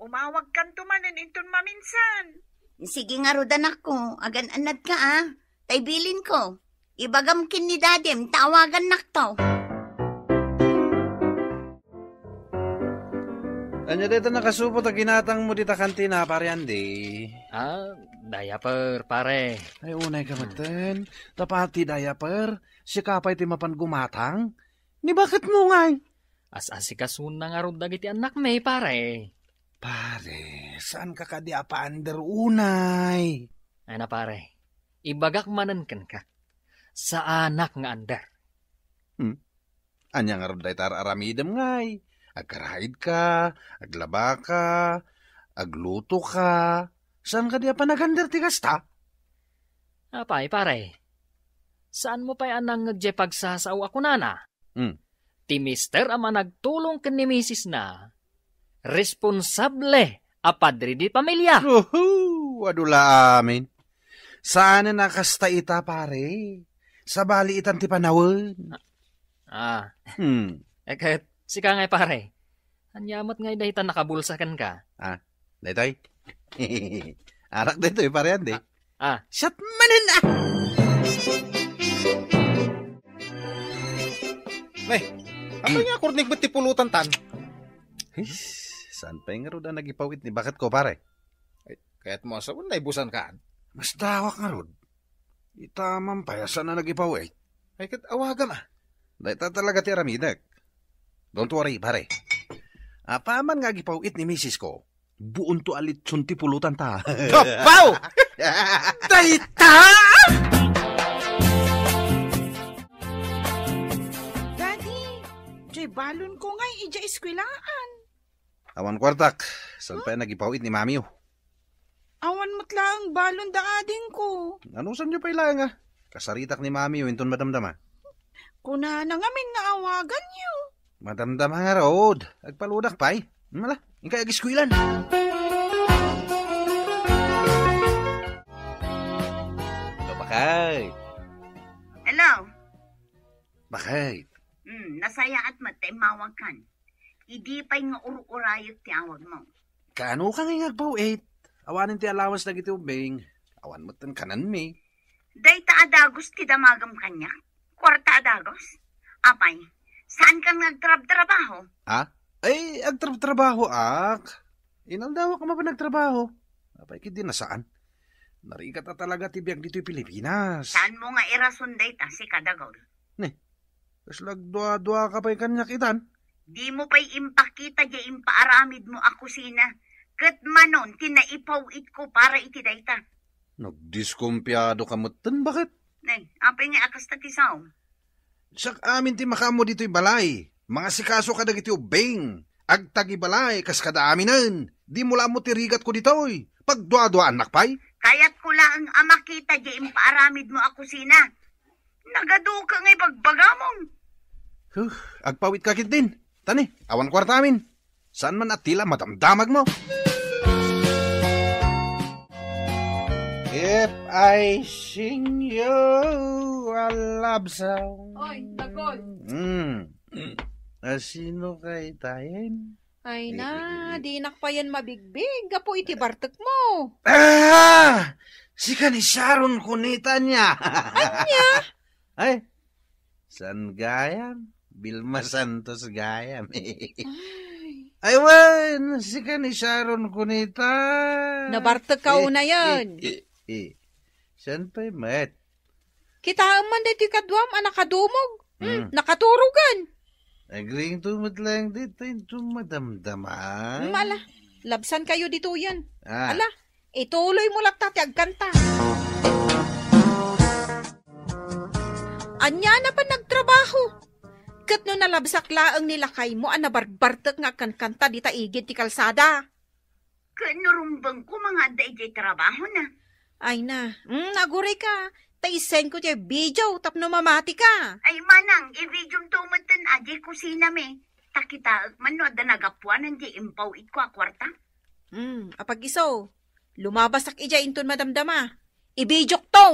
Umawagkanto manen inton maminsan. Sige ngarud, anakko, agan-annadka a. Tay bilinko, ibagam ken ni Dadim ta awagannakto. Ania dayta nakasupot a ginatangmo dita kantina, Pare Andy? Ah, diaper, pare. Ay, unay ka metten. Tapati diaper, sika pay ti mapan gumatang? Ni baketmo ngay? As-asikasona ngarud dagiti annakmi, pare. Pare, saanka kadi a paander unay? Ay na, pare, ibagak manen kenka, saanak nga ander. Hmm? Ania ngarud dayta ar-aramidem ngay? Agkaraidka, aglabaka, aglutoka. Saan kadi a panagander ti kasta? Apay, pare? Saanmo pay a nangngeg diay pagsasao a kunana? Hmm. Ti mister a managtulong ken ni misisna, responsable a padre di pamilia. Uhu, adu la amin. Saanen a kasta ita, pare. Sabali itan ti panawen. Ah. Hmm. Eh, ket sika ngay, pare. Ania met ngay dayta nakabulsa kenka? Ah, daytoy? Arak daytoy, Pare Andy. Ah, ah. Siak manen, ah! Nay, apay nga akurnig met ti pulutan tan? His, saan pay ngarud a nagipawit ni baketko, pare? Ay, kayatmo a sawen, naibusankan? Mas dawak ngarud. Ita man pay a saan a nagipawit. Ay, ket awagam a. Dayta talaga ti aramidek. Don't worry, pare. Apaman nga agipaw-it ni misis ko, buonto a litson ti pulotanta. Kapaw! Dayta! Daddy, diay balon ko nga idiay eskwelaan. Awan kuartak, saan pay a nagipaw-it ni mamiyo? Awan met laeng balon da adingko. Anusanyo pay laeng a? Kasaritak ni mamiyo inton madamdama. Kunana ngamin nga awaganyo. Madamdama ngarud. Agpaludak pay. Mala, inkay agiskuelan. Hello, bakay. Hello. Bakay. Hmm, nasayaat met ta immawagkan. Idi pay nga ur-urayek ti awagmo. Kaano ka nga agpaw-it? Awanen ti allowance dagiti ubbing. Awan met ti kanenmi. Dayta a dagus ti damagem kaniak? Kuarta a dagus? Apay, saankan nga agtrabtrabaho? Ha? Ay, agtrabtrabahoak. Inaldawak a mapan agtrabaho. Apay, ket di na saan. Narigat a talaga ti biag ditoy Pilipinas. Saanmo nga irason dayta, sika dagul? Ne, Kasla agduadua ka pay kaniak itan? Dimo pay impakita diay impaaramidmo a kusina, ket manon ti naipaw-itko para iti dayta. Nagdiskumpiado ka metten, baket? Nay, apay nga a kasta ti saom? Siak amin ti makaammo ditoy balay. Mangasikaso kadagiti ubbing. Agtagibalay kas kada aminen. Dimo la ammo ti rigatko ditoy. Pagduaduaannak pay? Kayatko laeng a makita diay impaaramidmo a kusina. Nagaduka nga ibagbagamon. Huh, agpawitka ketdin. Tani, awan kuarta amin. Saan man a tila madamdamagmo? If I sing you a love song. Oy, Dagol. Hmm. Asino kay tayen? Ay na, dinak payen mabigbig gapu iti bartekmo. Ah! Sika ni Sharon Cuneta ania? Ania? Ay, saan gayam? Vilma Santos gayam. Ay. Ay, wen, sika ni Sharon Cuneta. Nabartek ka unayen. Eh, eh, eh. Saan pay met? Kitaem man daytoy kaduam a nakadumog. Hmm, hmm. Nakaturogan. Agriingto met laeng dayta inton madamdama. Hmm, ala, labsankayo ditoyen. Ah. Ala, ituloymo latta ti agkanta. Ania na pan nagtrabaho? Ket no nalabsak laeng ni lakaymo a nabarbartek nga agkankanta dita igid ti kalsada. Ket no rumbengko nga adda idiay trabahona. Ay na, mm, agurayka, ta isenko ti video tapno mamatika. Ay manang, i-videom to metten a diay kusinami. Ta kitaek man no adda nagapuanan diay impaw-itko a kuarta. Mm, apag-iso, lumabasak idiay inton madamdama. Ibidiok to!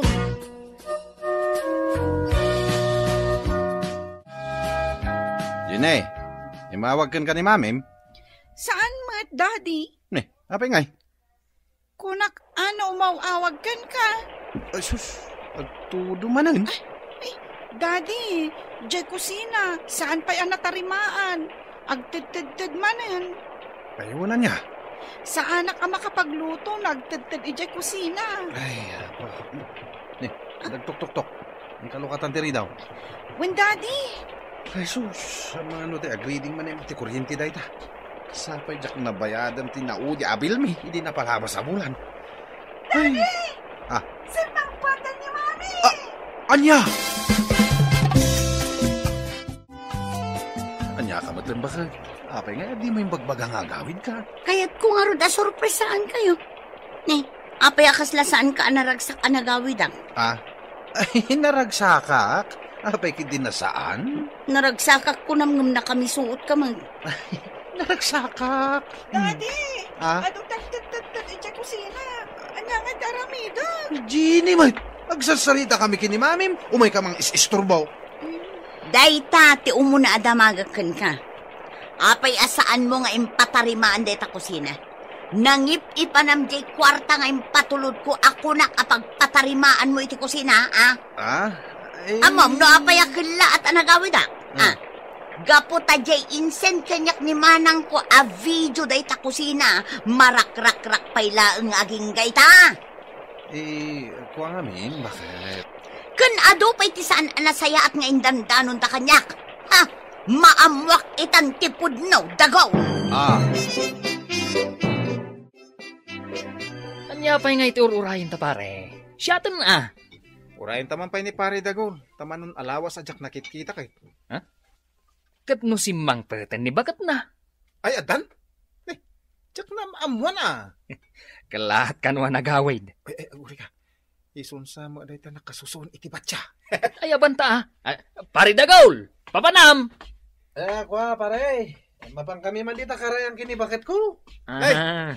Jenny, imawag kenka ni Mamim? Saan met, Daddy? Ne, apay ngay? Kunak, ano, umaw-awag kenka? Ay, sus, agtudo manen. Ay, ay, Daddy, diay kusina, saan pay a natarimaan? Agtedtedted manen. Ay, wala niya. Saanak a makapagluto no agtedted idiay kusina. Ay, apo. Ni, nagtuktoktok. Ang kalukatan ti ridaw. Wen, Daddy. Ay, sus. Ano ti agreading man ti kuryente dayta? Sapay diak nabayadan ti naudi a bilmi idi napalabas a bulan. Daddy! Ah. Saan ang patan ni Mami? Ah, ania? Ania ka met, bakay? Apay nga, di mo imbagbaga nga agawidka? Kayatko ngarud a sorpresaankayo. Ne, apay a kasla saanka a naragsak a nagawidak? Ah? Ay, naragsakak? Apay ket di na saan? Naragsakak kunam ngem nakamisuotka man. Naragsakak. Daddy! Ah? Adu tagtagtagtag idiay kusina. Ania nga ti aramidek? Jenny, may agsarsarita kami ken ni Mamim, umay ka mang is-isturbo. Dayta ti umuna a damagek kenka. Apay a saanmo nga impatarimaan dayta kusina? Nangip-ipanam diay kuarta nga impatulodko a kunak a pagpatarimaanmo iti kusina, a? Ah? Eh. Ammom no apay a kellaat a nagawidak? Ah. Ah. Gapu ta diay insend kaniak ni manangko a video dayta kusina, marakrakrak pay laeng nga agingga ita. Eh, kua ngamin, bakit? Ken adu pay ti saan a nasayaat nga indandanonda kaniak. Ha? Maammoak itan ti pudno, Dagul. Ah. Ania pay nga iti ur-urayen ta, pare? Siaten, a. Urayen ta man pay ni Pare Dagul, ta manon a lawas a diak nakitkita ket. Ha? Ket no simmangpeten ni baketna? Ay, addan? Eh, diak maammoan, a. Kalaat kano a nagawid. Ay, ay, uri ka. Isunsa mo dayta nakasusuon iti batya. Ay, abanta, a. Ah, Pare Dagul, papanam! Eh, kua, pare. Mapan kami man dita karayan ken ni baketko. Ay. Aha.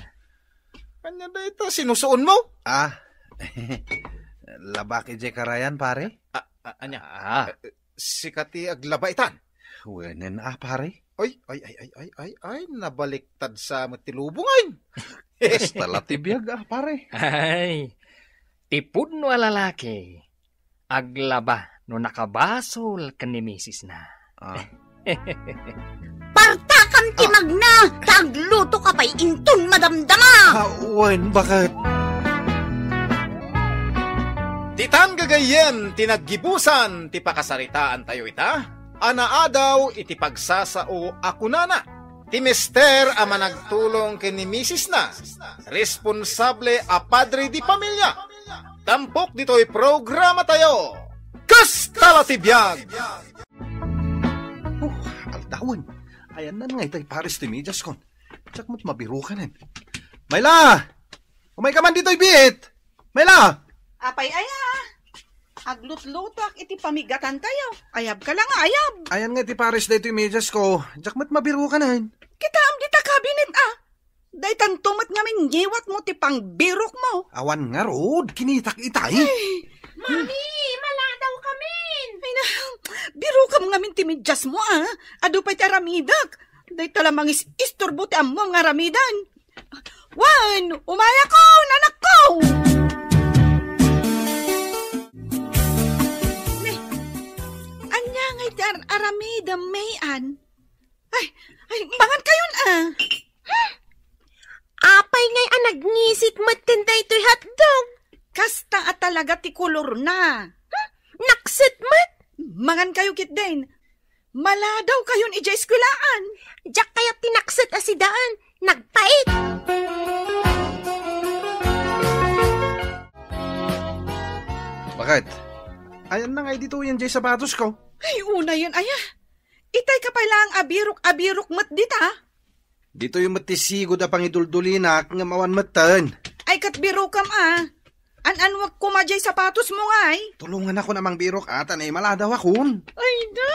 Ania dayta sinusuon mo? Ah. Labak idiay karayan, pare? Ah, ah, ania? Ah. Eh, sika ti aglaba itan? Wenen, a, pare. Ay, ay, ay, ay, ay, ay, ay, nabaliktad sa met ti lubongen. Kasta la ti biag, a, pare. Ay, ti pudno a lalaki, aglaba no nakabasol ken ni misisna. Ah. Partakam ti magna, ta agluto ka pay inton madamdama. Ah, wen, baket? Ditan gagayyem ti naggibusan ti pakasaritaantayo ita, a naadaw iti pagsasao a kunana, ti mester a managtulong ken ni misisna, responsable a padre di pamilya. Tampok ditoy programatayo, Kasta la ti biag! Oh, aldawen. Ayanna ngay tay pares ti medias kon. Diak met mabirukanen. Mayla! Umayka man ditoy biit! Mayla! Apay aya? Aglutlutoak iti pamigatantayo. Ayabka la nga ayab. Ayan nga iti pares daytoy medias ko. Diak met mabirukanen. Kitaem dita kabinet, a. Daytanto met ngamin ngiwatmo ti pangbirokmo. Awan ngarud, kinitak itay. Ay. Mami, maladaw kamin. Ay na, birokam ngamin ti mediasmo, a. Adu pay ti aramidek. Dayta la mangis-isturbo ti ammom nga aramiden. Wen, umayakon, anakko! Ne, ania ngay ti ar-aramidem, May-an? Ay, ay, mangan kayon, a. Hmm? Apay ngay a nagnisit met ken daytoy hotdog? Kasta a talaga ti kolorna. Hmm? Nakset met? Mangan kayo ketdin. Maladaw kayon idiay eskuelaan. Diak kayat ti nakset a sidaen. Nagpait. Baket? Ayanna ngay ditoyen diay sapatos ko. Ay, unayen aya. Itay ka pay laeng abirok-abirok met dita. Ditoy met ti sigud a pangiduldulinak ngem awan metten. Ay, ket birokam, a. An-anwek koma diay sapatosmo ngay. Tulonganakon a mangbirok, a, ta naimaladawakon. Ay da,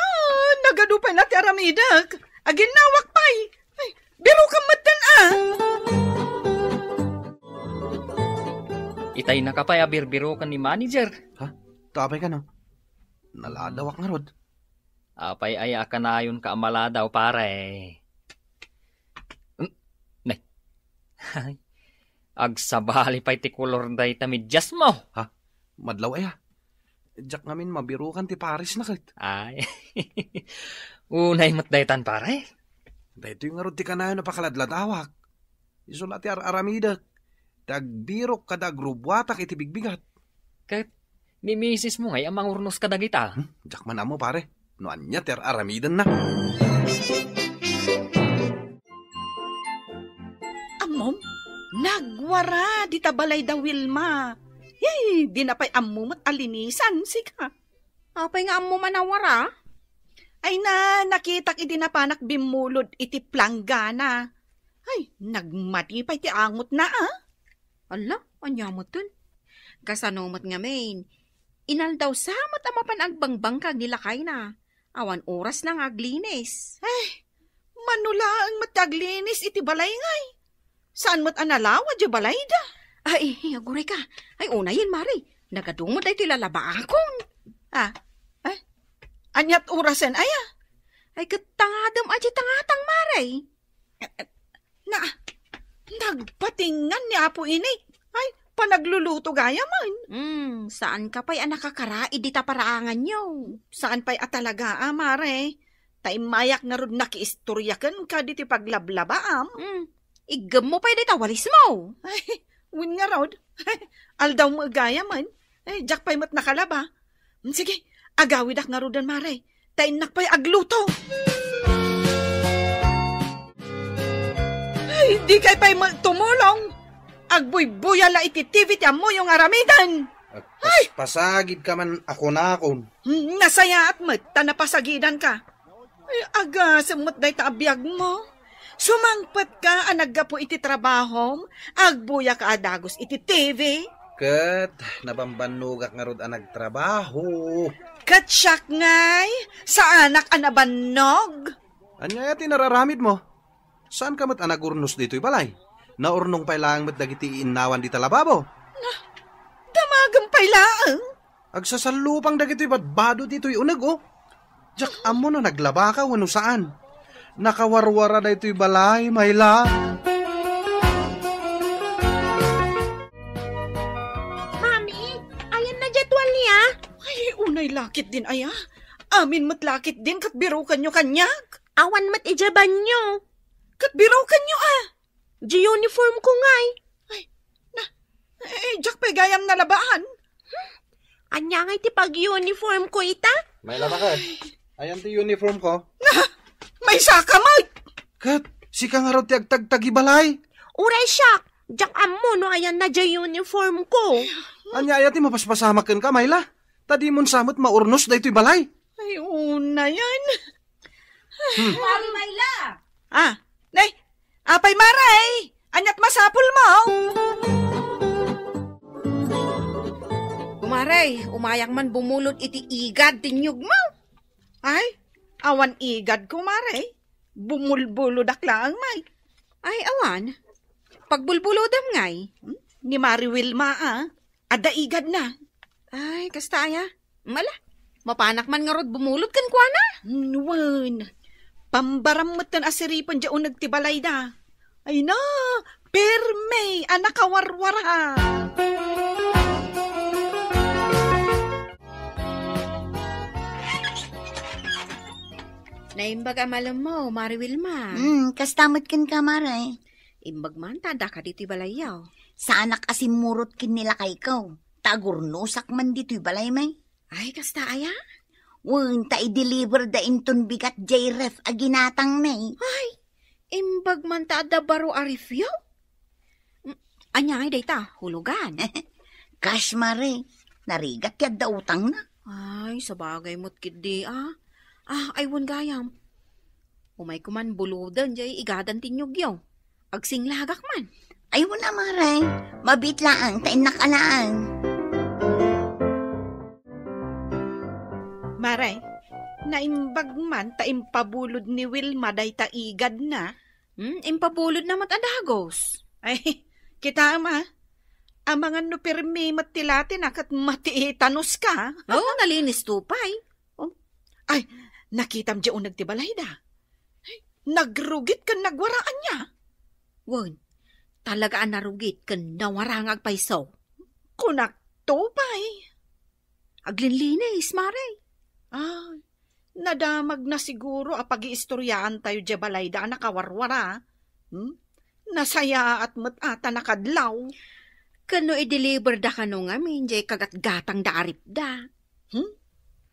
nagadu pay la ti aramidek. Aginnawak pay. Ay, birokam metten, a. Itay naka pay a birbirokan ni manager. Ha? Tapay kano? Naladawak ngarud. Apay aya a kanayonka a maladaw, pare? Hmm? Nay. Ay, agsabali pay ti kolor dayta mediasmo. Ha? Madlaw aya? Diak ngamin mabirukan ti paresna ket. Ay. Unay met daytan, pare. Daytoy ngarud ti kanayon a pakaladladawak. Isu la ti ar-aramidek. Ti agbirok kada agrubuatak iti bigbigat. Ket ni misismo ngay a mangurnos kadagita? Hmm, diak man ammo, pare. No ania ti ar-aramidenna. Ammom, nagwara dita balay da Wilma. Hey, dina pay ammo met a linisan, sika. Apay nga ammom a nawara? Ay na, nakitak idi napanak bimmulod iti planggana. Ay, nagmati pay ti angotna, a. Alla, ania metten? Kasano met ngamin? Inaldaw sa met a mapan agbangbangkag ni lakayna. Awan orasna nga aglinis. Ay, mano laeng met ti aglinis iti balay ngay. Saan met a nalawa diay balayda? Ay, aguray ka. Ay, unayen, Mare. Nagadu met daytoy lalabaakon. A, ay, aniat orasen aya? Ay, ket tangadem a diay tangatang, Mare. Na, nagpatingan ni Apo Inik. Ay, panagluluto gayam. Hmm, saan ka pay a nakakaraid dita paraanganyo? Saan pay a talaga, a, Mare. Ta immayak ngarud nakiistorya kenka diti paglablabaam. Hmm, iggemmo pay dita walismo. Ay, wen ngarud. Aldaw mo gayam. Ay, diak pay met nakalaba. Hmm, sige, agawidak ngaruden, Mare. ta innak pay agluto. Ay, dikay pay met tumulong. Agbuybuya la iti T V ti ammoyo nga aramiden. Ay! Agpaspasagidka man a kunakon. Hmm, nasayaat met ta napasagidanka. Ay, agasem met dayta a biagmo. Sumangpetka a naggapu iti trabahom, agbuyaka a dagus iti T V. Ket nabambannogak ngarud a nagtrabaho. Ket siak ngay, saanak a nabannog. Ania aya ti nararamidmo? Saanka met a nagurnos ditoy balay? Naurnong pay laeng met dagiti iinnawan dita lababo. Na, damagem pay laeng. Agsasallupang dagitoy badbado ditoy uneg, o. Diak ammo no naglabaka wenno saan. Nakawarwara daytoy balay, Mayla. Mami, ayanna diay tualia? Ay, unay lakit din aya. Amin met lakit din ket birukenyo kaniak. Awan met idiay banyo. Ket birukenyo, a. Diay uniform ko ngay. Ay, na, eh, diak pay gayam nalabaan. Ania ngay ti pag-uniform ko ita? Mayla, baket? Ayan ti uniform ko. Na, maysaka met. Ket, sika ngarud ti agtagtagi balay. Uray siak, diak ammo no ayanna diay uniform ko. Ania aya ti mapaspasamak kenka, Mayla? Ta dimon sa met maurnos daytoy balay. Ay, unayen. Hmm. Mari Mayla! Ah, nay, apay, Mare? Aniat masapulmo? Kumare, umayak man bumulod iti igad ti niyogmo. Ay, awan igad, kumare. Bumulbulodak laeng, may. Ay, awan. Pagbulbulodam ngay. Hmm? Ni Mari Wilma, a. Adda igadna. Ay, kasta aya. Mala, mapanak man ngarud bumulod kenkuana. Hmm, wen. Pambaram metten a siripen diay uneg ti balayda. Ay na, permi a nakawarwara. Naimbag a malemmo, Mari Wilma. Hmm, kasta met kenka, Mare. Imbag man ta addaka ditoy balayyo. Saanak a simmurot ken ni lakayko. Ta agurnosak man ditoy balay, may. Ay, kasta aya? Wen, ta i-deliver da inton bigat diay ref a ginatang, may. Ay, imbag man ta adda baro a refyo? Mm, ania ngay dayta, hulugan? Cash, Mare. Narigat ti adda utangna. Ay, sabagay met ketdi, a. Ah, ay, wen gayam. Umayko man buloden diay igadan ti niyogyo. Agsinglagak man. Ay, wen a, Mare. Mabiit laeng, ta innak a laeng. Mare, naimbag man ta impabulod ni Wilma dayta igadna. Hmm, impabulodna met a dagus. Ay, kitaem a. Amangan no permi met ti latina ket matiitanuska. Oh, nalinisto pay. Oh. Ay, nakitam diay uneg ti balayda. Ay, nagrugit ken nagwara, ania? Wen, talaga a narugit ken nawara nga agpayso. Kunakto pay. Aglinlinis, Mare. Ay, nadamagna siguro a pagiistoryaantayo diay balayda a nakawarwara. Hmm? Nasayaat met a ta nakadlaw. Ken no i-deliver da kano ngamin diay kagatgatang da a ref da. Hmm?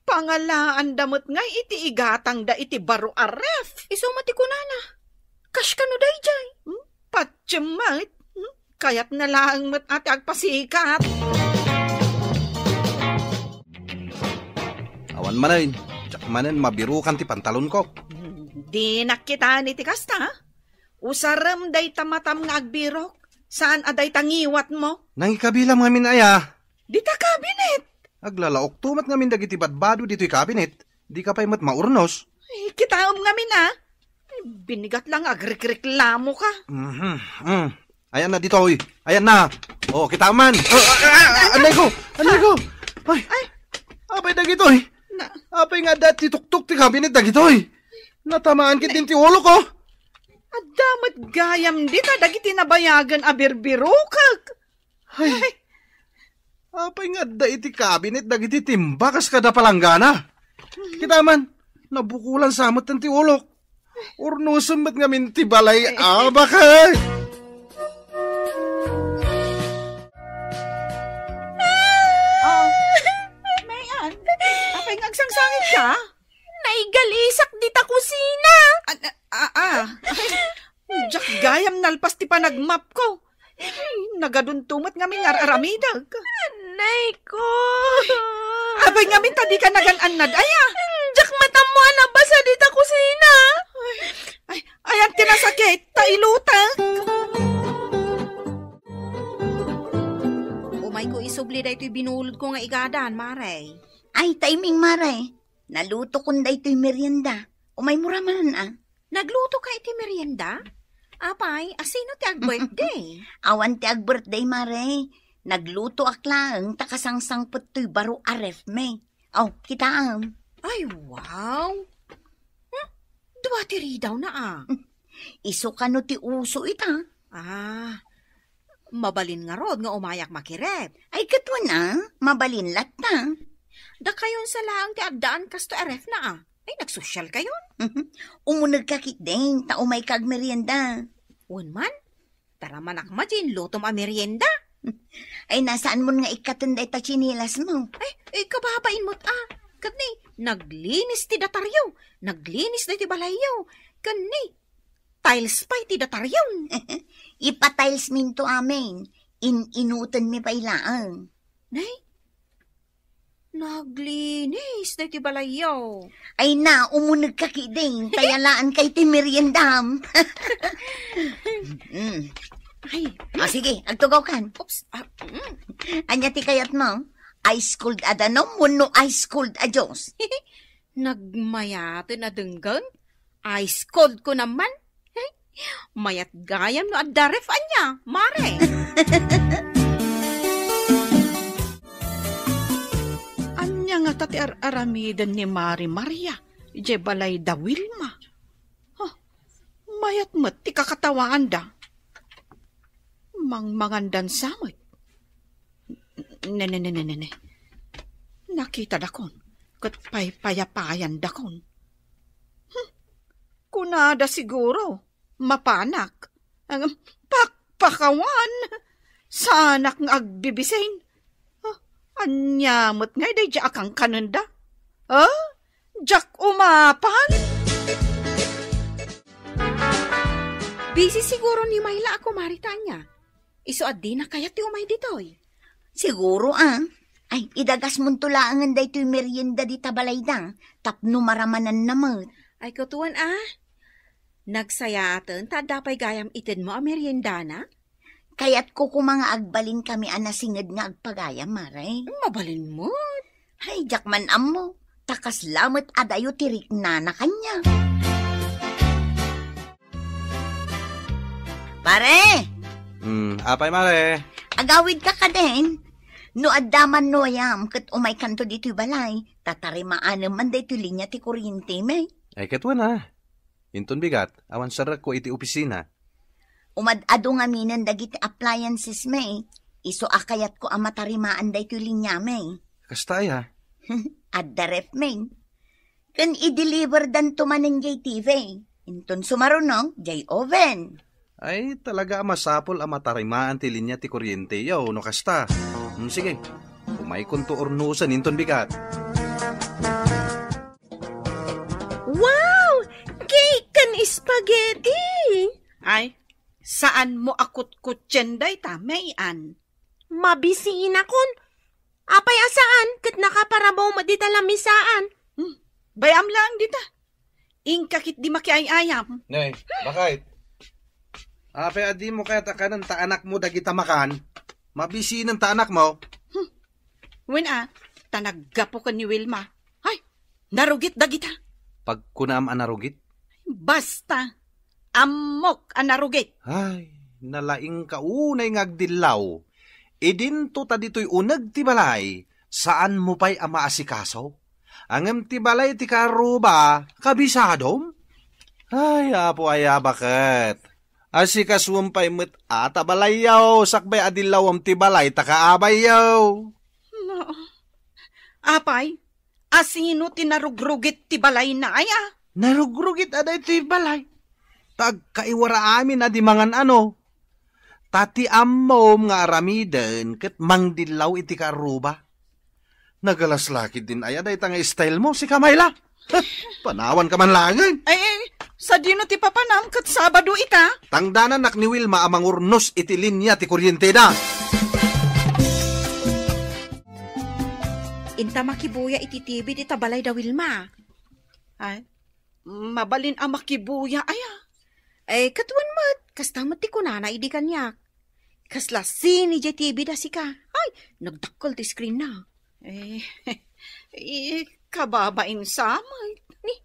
Pangalaanda met ngay iti igatang da iti baro a ref. Isu met ti kunana. Kas kano daydiay? Hmm? Patiem met. Hmm? Kayatna laeng met a ti agpasikat. Awan manen, diak manen mabirukan ti pantalonko. Hmm, dinak kitaen iti kasta. Usarem dayta matam nga agbirok, saan a dayta ngiwatmo. Nangikabilam ngamin aya. Dita kabinet. Aglalaokto met ngamin dagiti badbado ditoy kabinet. Dika pay met maurnos. Ay, kitaem ngamin a. Ay, binigat lang agrikriklamo ka. Mhm. Mm. Ayan na ditoy. Ayan na. Oh, kitaem man. Oh, ah, ah, ah, anay ko. Anay ko. Ay. Ay. Apay dagitoy. Na- Apay nga adda ti tuktok ti kabinet dagitoy. Natamaan ket din ti ulo ko. Adda met gayam dita dagiti nabayagen a birbirokek. Ay. Ay. Apay nga adda iti kabinet dagiti timba kas kada palanggana. Kita man, nabukulan sa met ti ulok. Urnosem met ngamin ti balay, abakay. Oh, Mayan, apay nga agsangsangit ka? Ayam nalpas ti panagmapko. Ay, nagadunto met ngamin nga ar-aramidek. Anay ko. Apay ngamin ta dika nagan-annad, aya? Diak met ammo a nabasa dita kusina. Ay, ayan ti nasakit, ta ilutek. Umayko isubli daytoy binulodko nga igadan, Mare. Ay, timing, Mare. Nalutokon daytoy merienda. Umaymo ra man, a. Naglutoka iti merienda? Apay, a sino ti ag-birthday? Awan ti ag-birthday, Mare. Naglutoak laeng ta kasangsangpet toy baro a refmi. Aw, kitaem. Ay, wow! Hmm? Dua ti ridawna, a. Isu kano ti uso ita? Ah, mabalin ngarud nga umayak makirep. Ay, ket wen a, mabalin latta. Dakayon sa laeng ti addaan kastoy a refna, a. Ay, nagsosyalkayon? Umunegka ketdin, ta umayka agmerienda. Wen man, taramanak met ti inlutom a merienda. Ay, nasaanmon nga ikkaten dayta tsinelasmo. Ay, ay, kababain met, a. Ket ni, naglinis ti dataryo, naglinis daytoy balayyo. Ken ni, tiles pay ti dataryon. Ipa-tilesminto amin, in-inutenmi pay laeng. Nay, naglinis daytoy balayyo. Ay na, umunegka ketdin, ta yalaanka iti meriendam. Mm. Ay. Ah, sige, agtugawkan. Oops. Ah, mm. Ania ti kayatmo? Ice cold a danum wenno ice cold a juice? Nagmayaten a denggen? Ice cold ko naman. Mayat gayam no adda ref ania, Mare. Ania ngata ti ar-aramiden ni Mare Maria idiay balay da Wilma? Huh, mayat met ti kakatawaanda. Mangmangandan sa met. Ne, ne, ne, ne, ne, ne. Nakitadakon, ket paypayapayandakon. Hmm, kunada siguro, mapanak. Ang pakpakawan, saanak nga agbibisin. Ah, ania met ngay daydiay a kankanenda? Ah, diak umapan? Busy siguro ni Myla a kumari ta ania. Isu a dina kayat ti umay ditoy. Siguro, a. Ay, idagasmonto laengen daytoy merienda dita balayda tapno maramananna met. Ay, kutuan, a. Nagsayaaten ta adda pay gayam itedmo a meriendana? Kayatko koma nga agbalinkami a nasinged nga agpagayam, Mare. Mabalin met. Ay, diak man ammo. Ta kasla met adayo ti riknana kaniak. Pare! Hmm, apay, Mare? Agawidka kadin? No adda man no ayam ket umaykanto ditoy balay, ta tarimaanem man daytoy linia ti kuryentemi. Ay, ket wen a. Inton bigat, awan serrekko iti opisina. Umad-adu ngaminen dagiti appliancesmi. Isu a kayatko a matarimaan daytoy liniami. Kasta aya? Adda refmi. Ken i-deliverdanto manen jay T V. Inton sumaruno, jay oven. Ay, talaga a masapul a matarimaan ti linia ti kuryente, yo, no kasta. Hmm, sige, umaykonto urnusen inton bigat. Wow! Cake ken spaghetti! Ay, saanmo a kutkutsien dayta, May Ann? Mabisinakon. Apay a saan, ket nakaparabaw met dita lamisaan. Hmm, bay-am laeng dita. Inka ketdi makiay-ayam. Nay, bakit? Apay a dimo kayat a kanen ta anakmo dagita makan? Mabisinen ta anakmo. Hmm. Wen a, ta naggapu ken ni Wilma. Ay, narugit dagita. Pagkunaam a narugit? Basta, ammok a narugit. Ay, nalaingka unay nga agdillaw. Idinto ta ditoy uneg ti balay, saanmo pay a maasikaso? Ngem ti balay ti kaarruba, kabisadom? Ay, Apo aya, baket? Asikasuem pay met a ta balayyo, sakbay a dillawem ti balay ta kaabayyo. No. Apay, asino ti narugrugit ti balayna aya? Narugrugit a daytoy balay. Ta agkaiwara amin a di mangan-ano. Ta ti ammom nga aramiden ket mangdillaw iti kaarruba. Nagalas la ketdin aya dayta nga style mo, sika, Myla? Panawanka man laengen. Ay, ay, Sadino ti papanam ket Sabado ita? Tangdananak ni Wilma a mangurnos iti linia ti kuryenteda. Inta makibuya iti T V dita balay da Wilma. Ay, mabalin a makibuya aya? Ay, katwan met, kasta met ti kunana idi kaniak. Kasla sine diay T V da sika. Ay, nagdakkel ti screen na. Eh, eh, kababain sa met. Ni,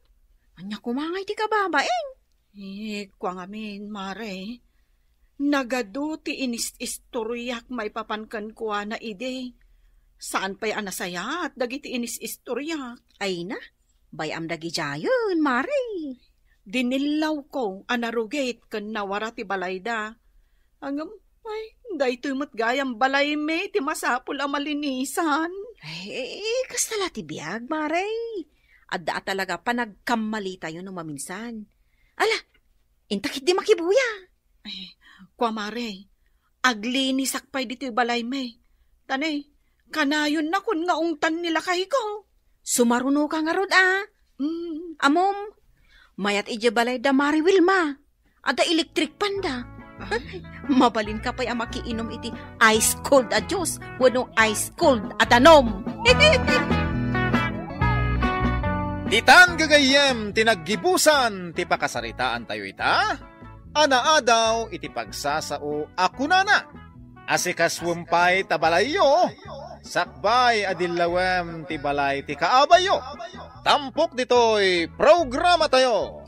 ania koma ngay ti kababain? Eh, kua ngamin, Mare. Nagadu ti inis-istoriak maipapan kenkuana idi. Saan pay a nasayaat dagiti inis-istoriak. Ay na, bay-am dagidiayen, Mare. Dinillawko a narugit ken nawara ti balayda. Ngem, ay, daytoy met gayam balaymi ti masapul a malinisan. Ay, eh, eh, kasta la ti biag, Mare. Adda a talaga panagkammalitayo no maminsan. Ala, inta ketdi makibuya. Ay, kua, Mare, aglinisak pay ditoy balaymi. Tani, kanayonnakon nga ungtan ni lakayko. Sumarunoka ngarud, a. Mm. Ammom, mayat idiay balay da Mare Wilma. Adda electric fan da. Ay. Mabalinka pay a makiinum iti ice cold a juice wenno ice cold a danum. Ditan gagayyem ti naggibusan ti pakasaritaantayo ita. A naadaw iti pagsasao a kunana, "Asikasuem pay ta balayyo, sakbay a dillawem ti balay ti kaabayyo." Tampok ditoy programatayo,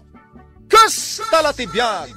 Kasta la ti biag!